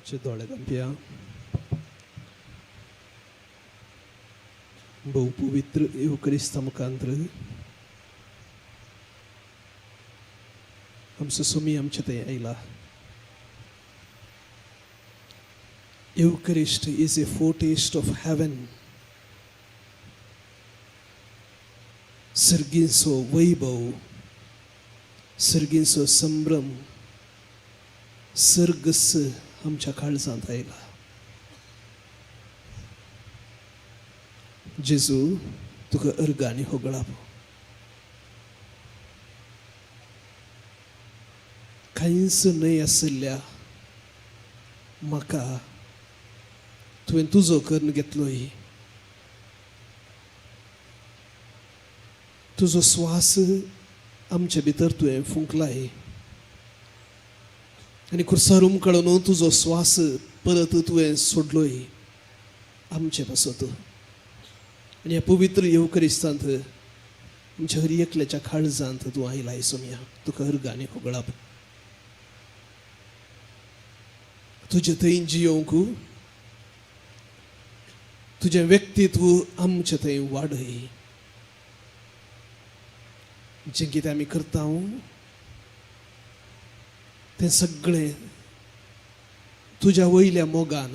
आमचे दोळे धांपया. भोव पवित्र येवक्रिस्ता मुखांत्र आमचो सुमी आमचे थंय आयला. Eucharist is a foretaste of heaven. सर्गींचो वैभव, सर्गींचो संभ्रम, सर्गस आमच्या काळजांत आयला. जेजू, तुका अर्गांनी होगळाप. कांयच न्हय आशिल्ल्या म्हाका तुवें तुजो करून घेतलोय. तुजो स्वास आमचे भितर तुवें फुंकलाय आनी खुर्सार उमकळून तुजो स्वास परत तुवें सोडलोय आमचे पासत. आनी ह्या पवित्र येवकरिस्तांत आमच्या हर एकल्याच्या काळजांत तूं आयलाय सोमया. तुका अर्गांनी होगळाप. तुजे थंय जियोवंक तुजें व्यक्तित्व आमचे थंय वाडय. जें कितें आमी करता तें सगळें तुज्या वयल्या मोगान,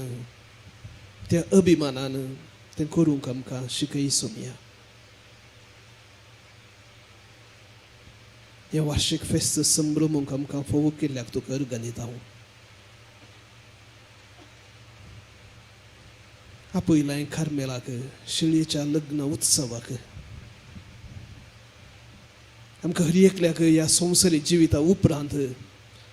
त्या अभिमानान तें करूंक आमकां शिकय सोमया. हें वार्षीक फेस्त संभ्रमूंक आमकां फोवो केल्ल्याक तुका अर्गां दिता. आपयलां कार्मेलाक शिळयेच्या लग्न उत्सवाक. आमकां हर एकल्याक ह्या संवसारीक जिविता उपरांत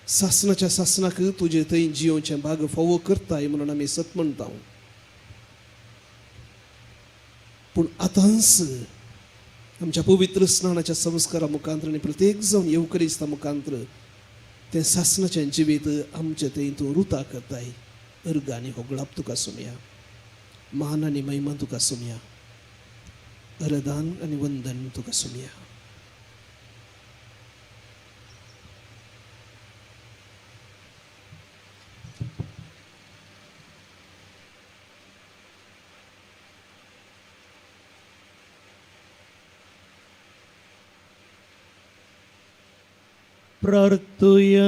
सासणाच्या सासणाक तुजे थंय जियोवचें भाग फावो करताय म्हणून आमी सत म्हणटा. पूण आतांच आमच्या पवित्र स्नानाच्या संस्कारा मुखांत्र आनी प्रत्येक जावन येवकरिस्ता मुखांत्र तें सासणाचें जिवीत आमचें थंय तूं रुता करताय. अर्गां आनी होगळाप तुका सोमया. मान आनी महिमा तुका सोमया. अरदान आनी वंदन तुका सोमया. प्रार्थुया.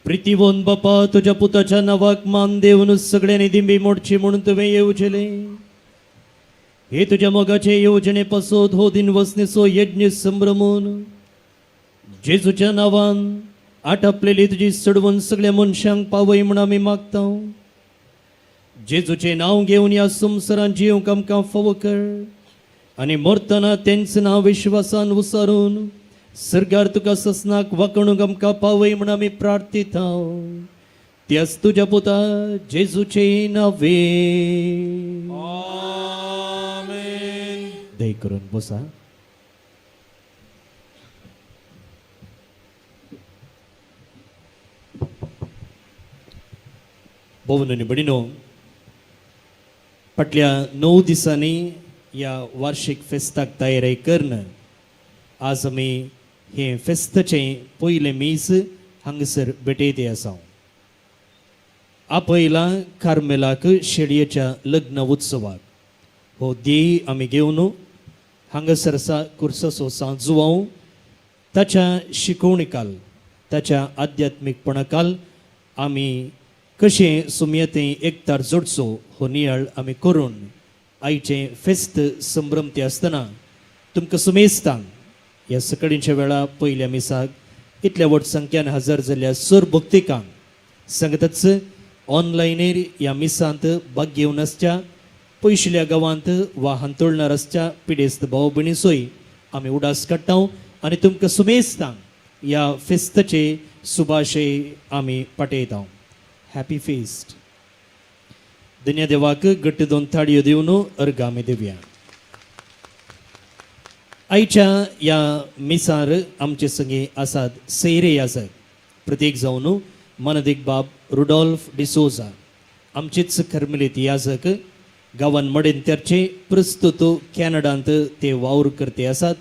प्रितीवोन बापा, तुज्या पुताच्या नांवाक मान देवन सगळ्यांनी दिंबी मोडची म्हणून तुवें येवजलें. हे तुज्या मोगाचे येवजणे पासत हो दिन वसणेचो यज्ञ संभ्रमून जेजूच्या नांवान आटापलेली तुजी चडवून सगळ्या मनशांक पावय म्हूण आमी मागता. जेजूचें नांव घेवन ह्या संवसारांत जिवंक आमकां फावो कर आनी मरतना तेंच नांव विश्वासान उसारून सरकार तुका ससनाक वाकणूक आमकां पावय म्हूण आमी प्रार्थिता. त्याच तुज्या पुता जेजूचे नावे. दय करून बसा. भोवन आनी भयणीनो, फाटल्या 9 दिसांनी ह्या वार्षिक फेस्ताक तयारी करून आज आमी हें फेस्ताचें पयलें मीस हांगासर भेटयते आसा. आपयला कार्मेलाक शेळयेच्या लग्न उत्सवाक हो ध्येय आमी घेवन हांगासर आसा कुर्साचो सांजुवांव ताच्या शिकोवणीकाल, ताच्या आध्यात्मीकपणाकाल आमी कशें सुमयतें एकतार जोडचो हो नियाळ आमी करून आयचें फेस्त संभ्रमते आसतना तुमकां सुमेस्तांक ह्या सकाळींच्या वेळा पयल्या मिसाक इतल्या व्हड संख्यान हजर जाल्ल्या सर भक्तिकांक सांगतच ऑनलायनीर ह्या मिसांत भाग घेवन आसच्या पयशिल्ल्या गांवांत वा हांतोळणार आसच्या पिडेस्त भाव भयणीचोय आमी उडास काडटा आनी तुमकां सुमेस्तांक ह्या फेस्ताचे सुभाशे आमी पाठयता. Happy feast. धन्य देवाक घट्ट 2 ताळयो दिवन अर्घ आमी दिवया. आयच्या ह्या मिसार आमचे संगी आसात सैरे आसात प्रत्येक जावन मनदीक बाब रुडॉल्फ डिसोजा आमचेच कर्मलीत याजक गांवान मडेन तेरचे प्रस्तुत कॅनडांत ते वावर करते आसात.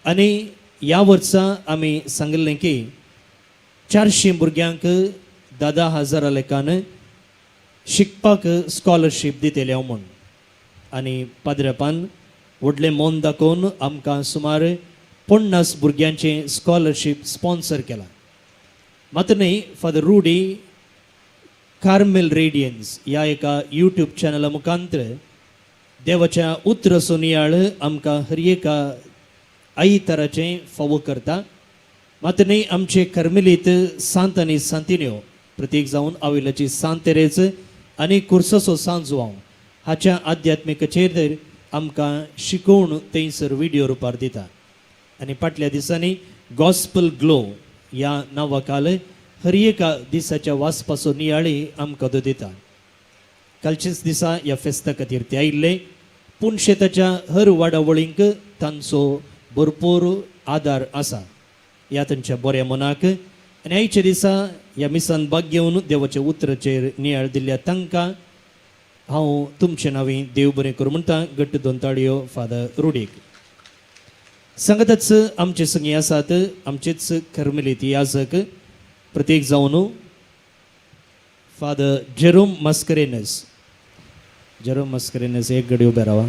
आनी ह्या वर्सा आमी सांगिल्लें की 400 भुरग्यांक 10,000 लेखान शिकपाक स्कॉलरशीप दितले हांव म्हूण. आनी पाद्रेपान व्हडलें मन दाखोवन आमकां सुमार 50 भुरग्यांचें स्कॉलरशीप स्पॉन्सर केलां. मात्र न्हय, फादर रुडी कार्मेल रेडियन्स ह्या एका यूट्यूब चॅनला मुखांतर देवाच्या उतराचो नियाळ आमकां हर एका आयताराचें फावो करता. मात्र न्हय, आमचे कर्मेलीत सांत आनी सांतिन्यो प्रतीक जावन आविलाची सांत तेरेज आनी कुर्साचो सांजुआंव हाच्या आध्यात्मिकचेर आमकां शिकोवन थंयसर व्हिडियो रुपार दिता. आनी फाटल्या दिसांनी गॉस्पल ग्लो ह्या नांवाखाल हर एका दिसाच्या वाचपाचो नियाळी आमकां तो दिता. कालचेच दिसा ह्या फेस्ता खातीर ते आयिल्ले. पूण शेताच्या हर वाडावळींक तांचो भरपूर आदार आसा ह्या तांच्या बऱ्या मनाक. आनी आयच्या दिसा ह्या मिसान भाग घेवन देवाच्या उतराचेर नियाळ दिल्ल्या तांकां हांव तुमचे नांवी देव बरें करूं म्हणटा. घट्ट 2 ताळयो फादर रुडीक. सांगतच आमचे संगी आसात आमचेच कर्मेलीत याजक प्रत्येक जावन father Jerome Mascarenhas. Jerome Mascarenhas एक घडी उबे रावा.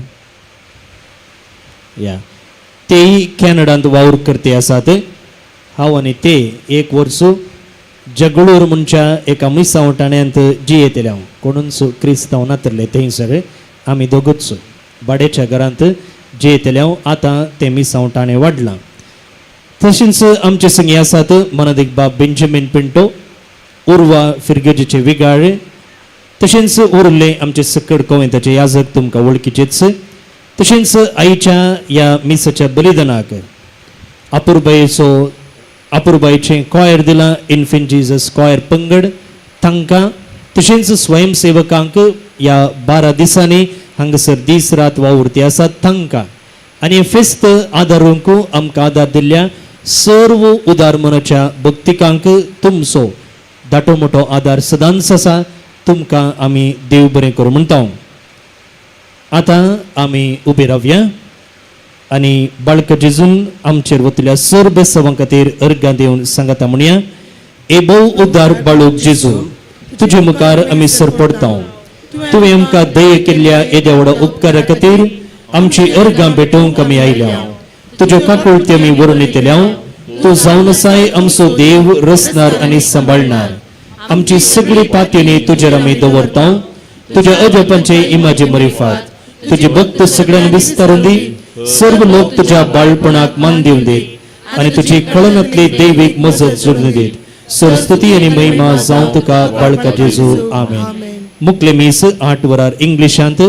या तेय कॅनडांत वावर करते आसात. हांव आनी ते एक वर्स जगळूर म्हणच्या एका मिसांव ठाण्यांत जियेतले हांव. कोणूच क्रिस्तांव नातरले थंयसर, आमी दोगूच भाड्याच्या घरांत जियेतले हांव. आतां तें मिसांव ठाणें वाडलां. तशेंच आमचे संगी आसात मनादीक बाब बेंजमीन पिंटो, उर्वा फिरगेजीचे विगाळ, तशेंच उरले आमचे सकड कोवेंताचे याजक तुमकां वळखीचेच. तशेंच आईच्या ह्या मिसाच्या बलिदानाक अपुरबायेचो अपुरबायेचें कॉयर दिलां इन्फेंट जीजस कॉयर पंगड तांकां, तशेंच स्वयंसेवकांक ह्या 12 दिसांनी हांगासर दीस रात वावुरती आसात तांकां. आनी फेस्त आदारूंक आमकां आदार दिल्ल्या सर्व उदार मनाच्या भक्तिकांक तुमचो दाटो मोटो आदार सदांच आसा. तुमकां आमी देव बरें करूं म्हणटा. आतां आमी उबे रावया आनी बाळक जेजून आमचेर वतल्या सर्व बेसवां खातीर अर्गां दिवन सांगता म्हणया. ए भोव उदार बाळूक जेजू, तुजे मुखार आमी सरपडता. तुवें आमकां दये केल्ल्या येद्या व्हडा उपकारा खातीर आमची अर्गां भेटोवंक आमी आयल्या. तुज्यो काकुळटी आमी व्हरून येतल्या. तूं जावन आसाय आमचो देव, रचणार आनी सांबाळणार. आमची सगळी पातयेनी तुजेर आमी दवरता. तुज्या अजपांचे इमाजे मरिफात तुजे भक्त सगळ्यांक विस्तारून दी. सर्व लोक तुज्या बाळपणाक मान दिवन दीत आनी तुजी कळनातली दैवीक मजत जोडून दीत. सरस्वती आनी महिमा जावं तुका बाळका जेजू. आमेन. मुखले मीस 8 वरार इंग्लिशांत,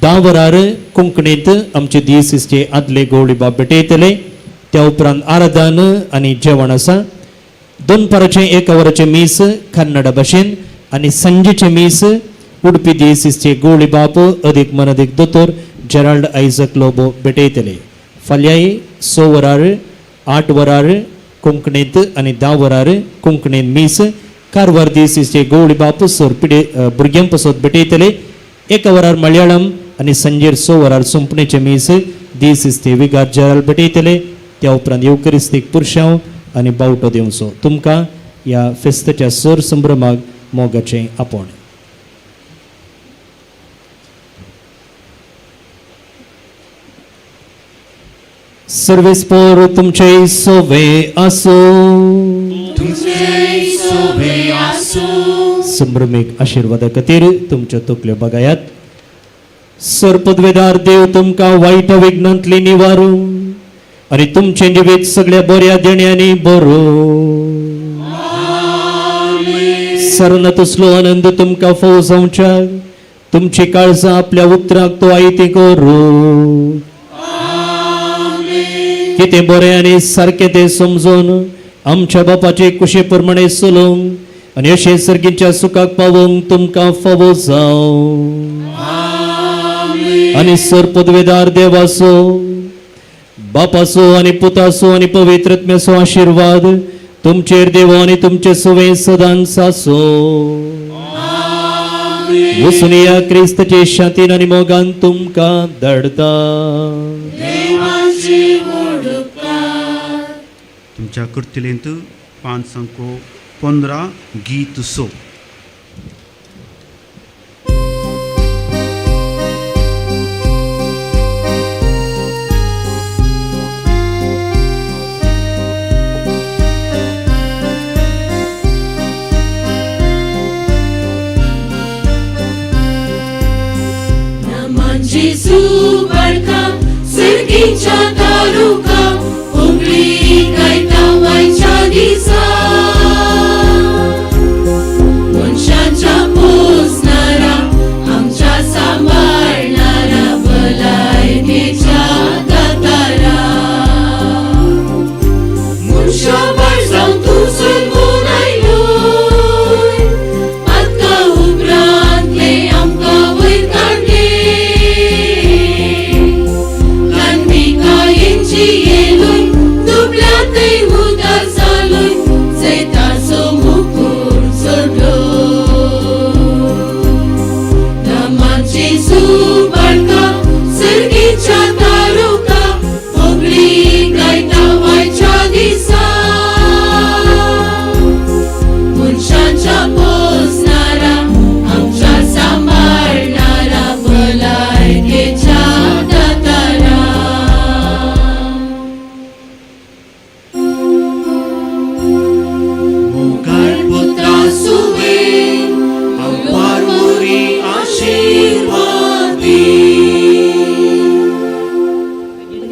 10 वरार कोंकणींत आमचे दियसीसचे आदले गवळी बाब भेटयतले. त्या उपरांत आराधन आनी जेवण आसा. दनपाराचें 1 वराचें मीस कन्नडा भाशेन आनी सांजेचें मीस उडपी दियसीसचे गवळी बाप अदीक मनदीक दोतोर जेराल्ड आयजक लोबो भेटयतले. फाल्यांय 6 वरार, 8 वरार कोंकणींत आनी 10 वरार कोंकणींत मीस कारवार दियसीसचे गवळी बाप सर पिडे भुरग्यां पासत भेटयतले. 1 वरार मलयाळम आनी सांजेर 6 वरार सोंपणेचें मीस दियसीसचे विगार जेराल्ड भेटयतले. त्या उपरांत येवकरिस्तीक पुरशांव आनी बावटो दिवचो. तुमकां ह्या फेस्ताच्या सर संभ्रमाक मोगाचें आपोवणें. सर्वेस्पोर तुमचे सोवे आसो. संभ्रमीक आशिर्वादा खातीर तुमच्यो तकल्यो बगायात. सर पदवेदार देव तुमकां वायट विघ्नांतली निवारू आनी तुमचें जिवीत सगळ्या बऱ्या देण्यांनी बरो. सरना तसलो आनंद तुमकां फाव जावच्याक तुमची काळजां आपल्या उतराक तो आयती करूं. कितें बरें आनी सारकें तें समजून आमच्या बापाचे कुशे प्रमाणे चलोवंक आनी अशें सर्गीच्या सुखाक पावोवंक तुमकां फावो जावं. आनी सर पदवेदार देवाचो बापाचो आनी पुताचो आनी पवित्र आत्म्याचो आशिर्वाद तुमचेर देव आनी तुमचे सुवे सदांच आसूं. वसुनिया क्रिस्ताचे शांतीन आनी मोगान तुमकां धाडता. तुमच्या कृतीलेंत 5 अंको 15 गीत 100. जेसू बाळका सर्गीच्या तारुका उगळी गायता वायच्या दिसा मनशाच्या पोसणारा आमच्या सांबाळणारा भलायकेच्या दातारा मनशा बाळ जावन तूं जल्मून आयलोय पातका उपरांतले आमकां वयर काडले सांबाळणारा भलायकेच्या दातारा. पुत्रा सुवे अंपारमुरी आशीर्वादी.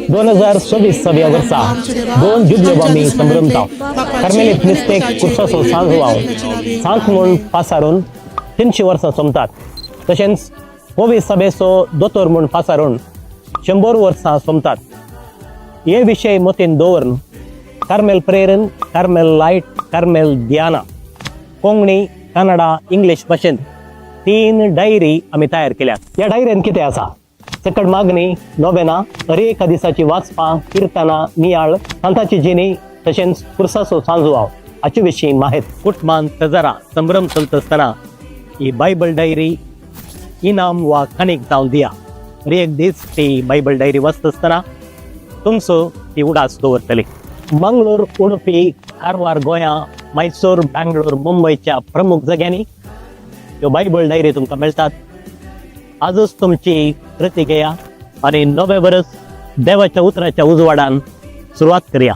2024 ह्या वर्सा 2 जुबल्यो आमी संभ्रमता. कार्मेलीत मिस्तेक कुर्साचो सांजवाव सांत म्हूण पासारून 300 वर्सां सोंपतात. तशेंच पवी सभेचो दोतोर म्हूण पासारून 100 वर्सां सोंपतात. हे विशय मतीन दवरून कार्मेल प्रेरण, कार्मेल लायट, कार्मेल ध्याना कोंकणी, कन्नडा, इंग्लीश भाशेंत 3 डायरी आमी तयार केल्यात. ह्या डायरेन कितें आसा? सकट मागणी, नोवेना, हर एका दिसाची वाचपां, किर्तनां, नियाळ, सांताची जिणी, तशेंच कुर्साचो सांजवाव हाचे विशीं माहित. कुटुंबान तजरा संभ्रम चलता आसतना ही बायबल डायरी इनाम वा काणीक जावन दिया. हर एक दीस ती बायबल डायरी वाचता आसतना तुमचो ती उडास दवरतली. मंगळूर, उडुपी, कारवार, गोंया, मैसूर, बँगलोर, मुंबयच्या प्रमुख जाग्यांनी ह्यो बायबल डायरी तुमकां मेळटात. आजच तुमची प्रती घेया आनी नवें वर्स देवाच्या उतराच्या उजवाडान सुरवात करया.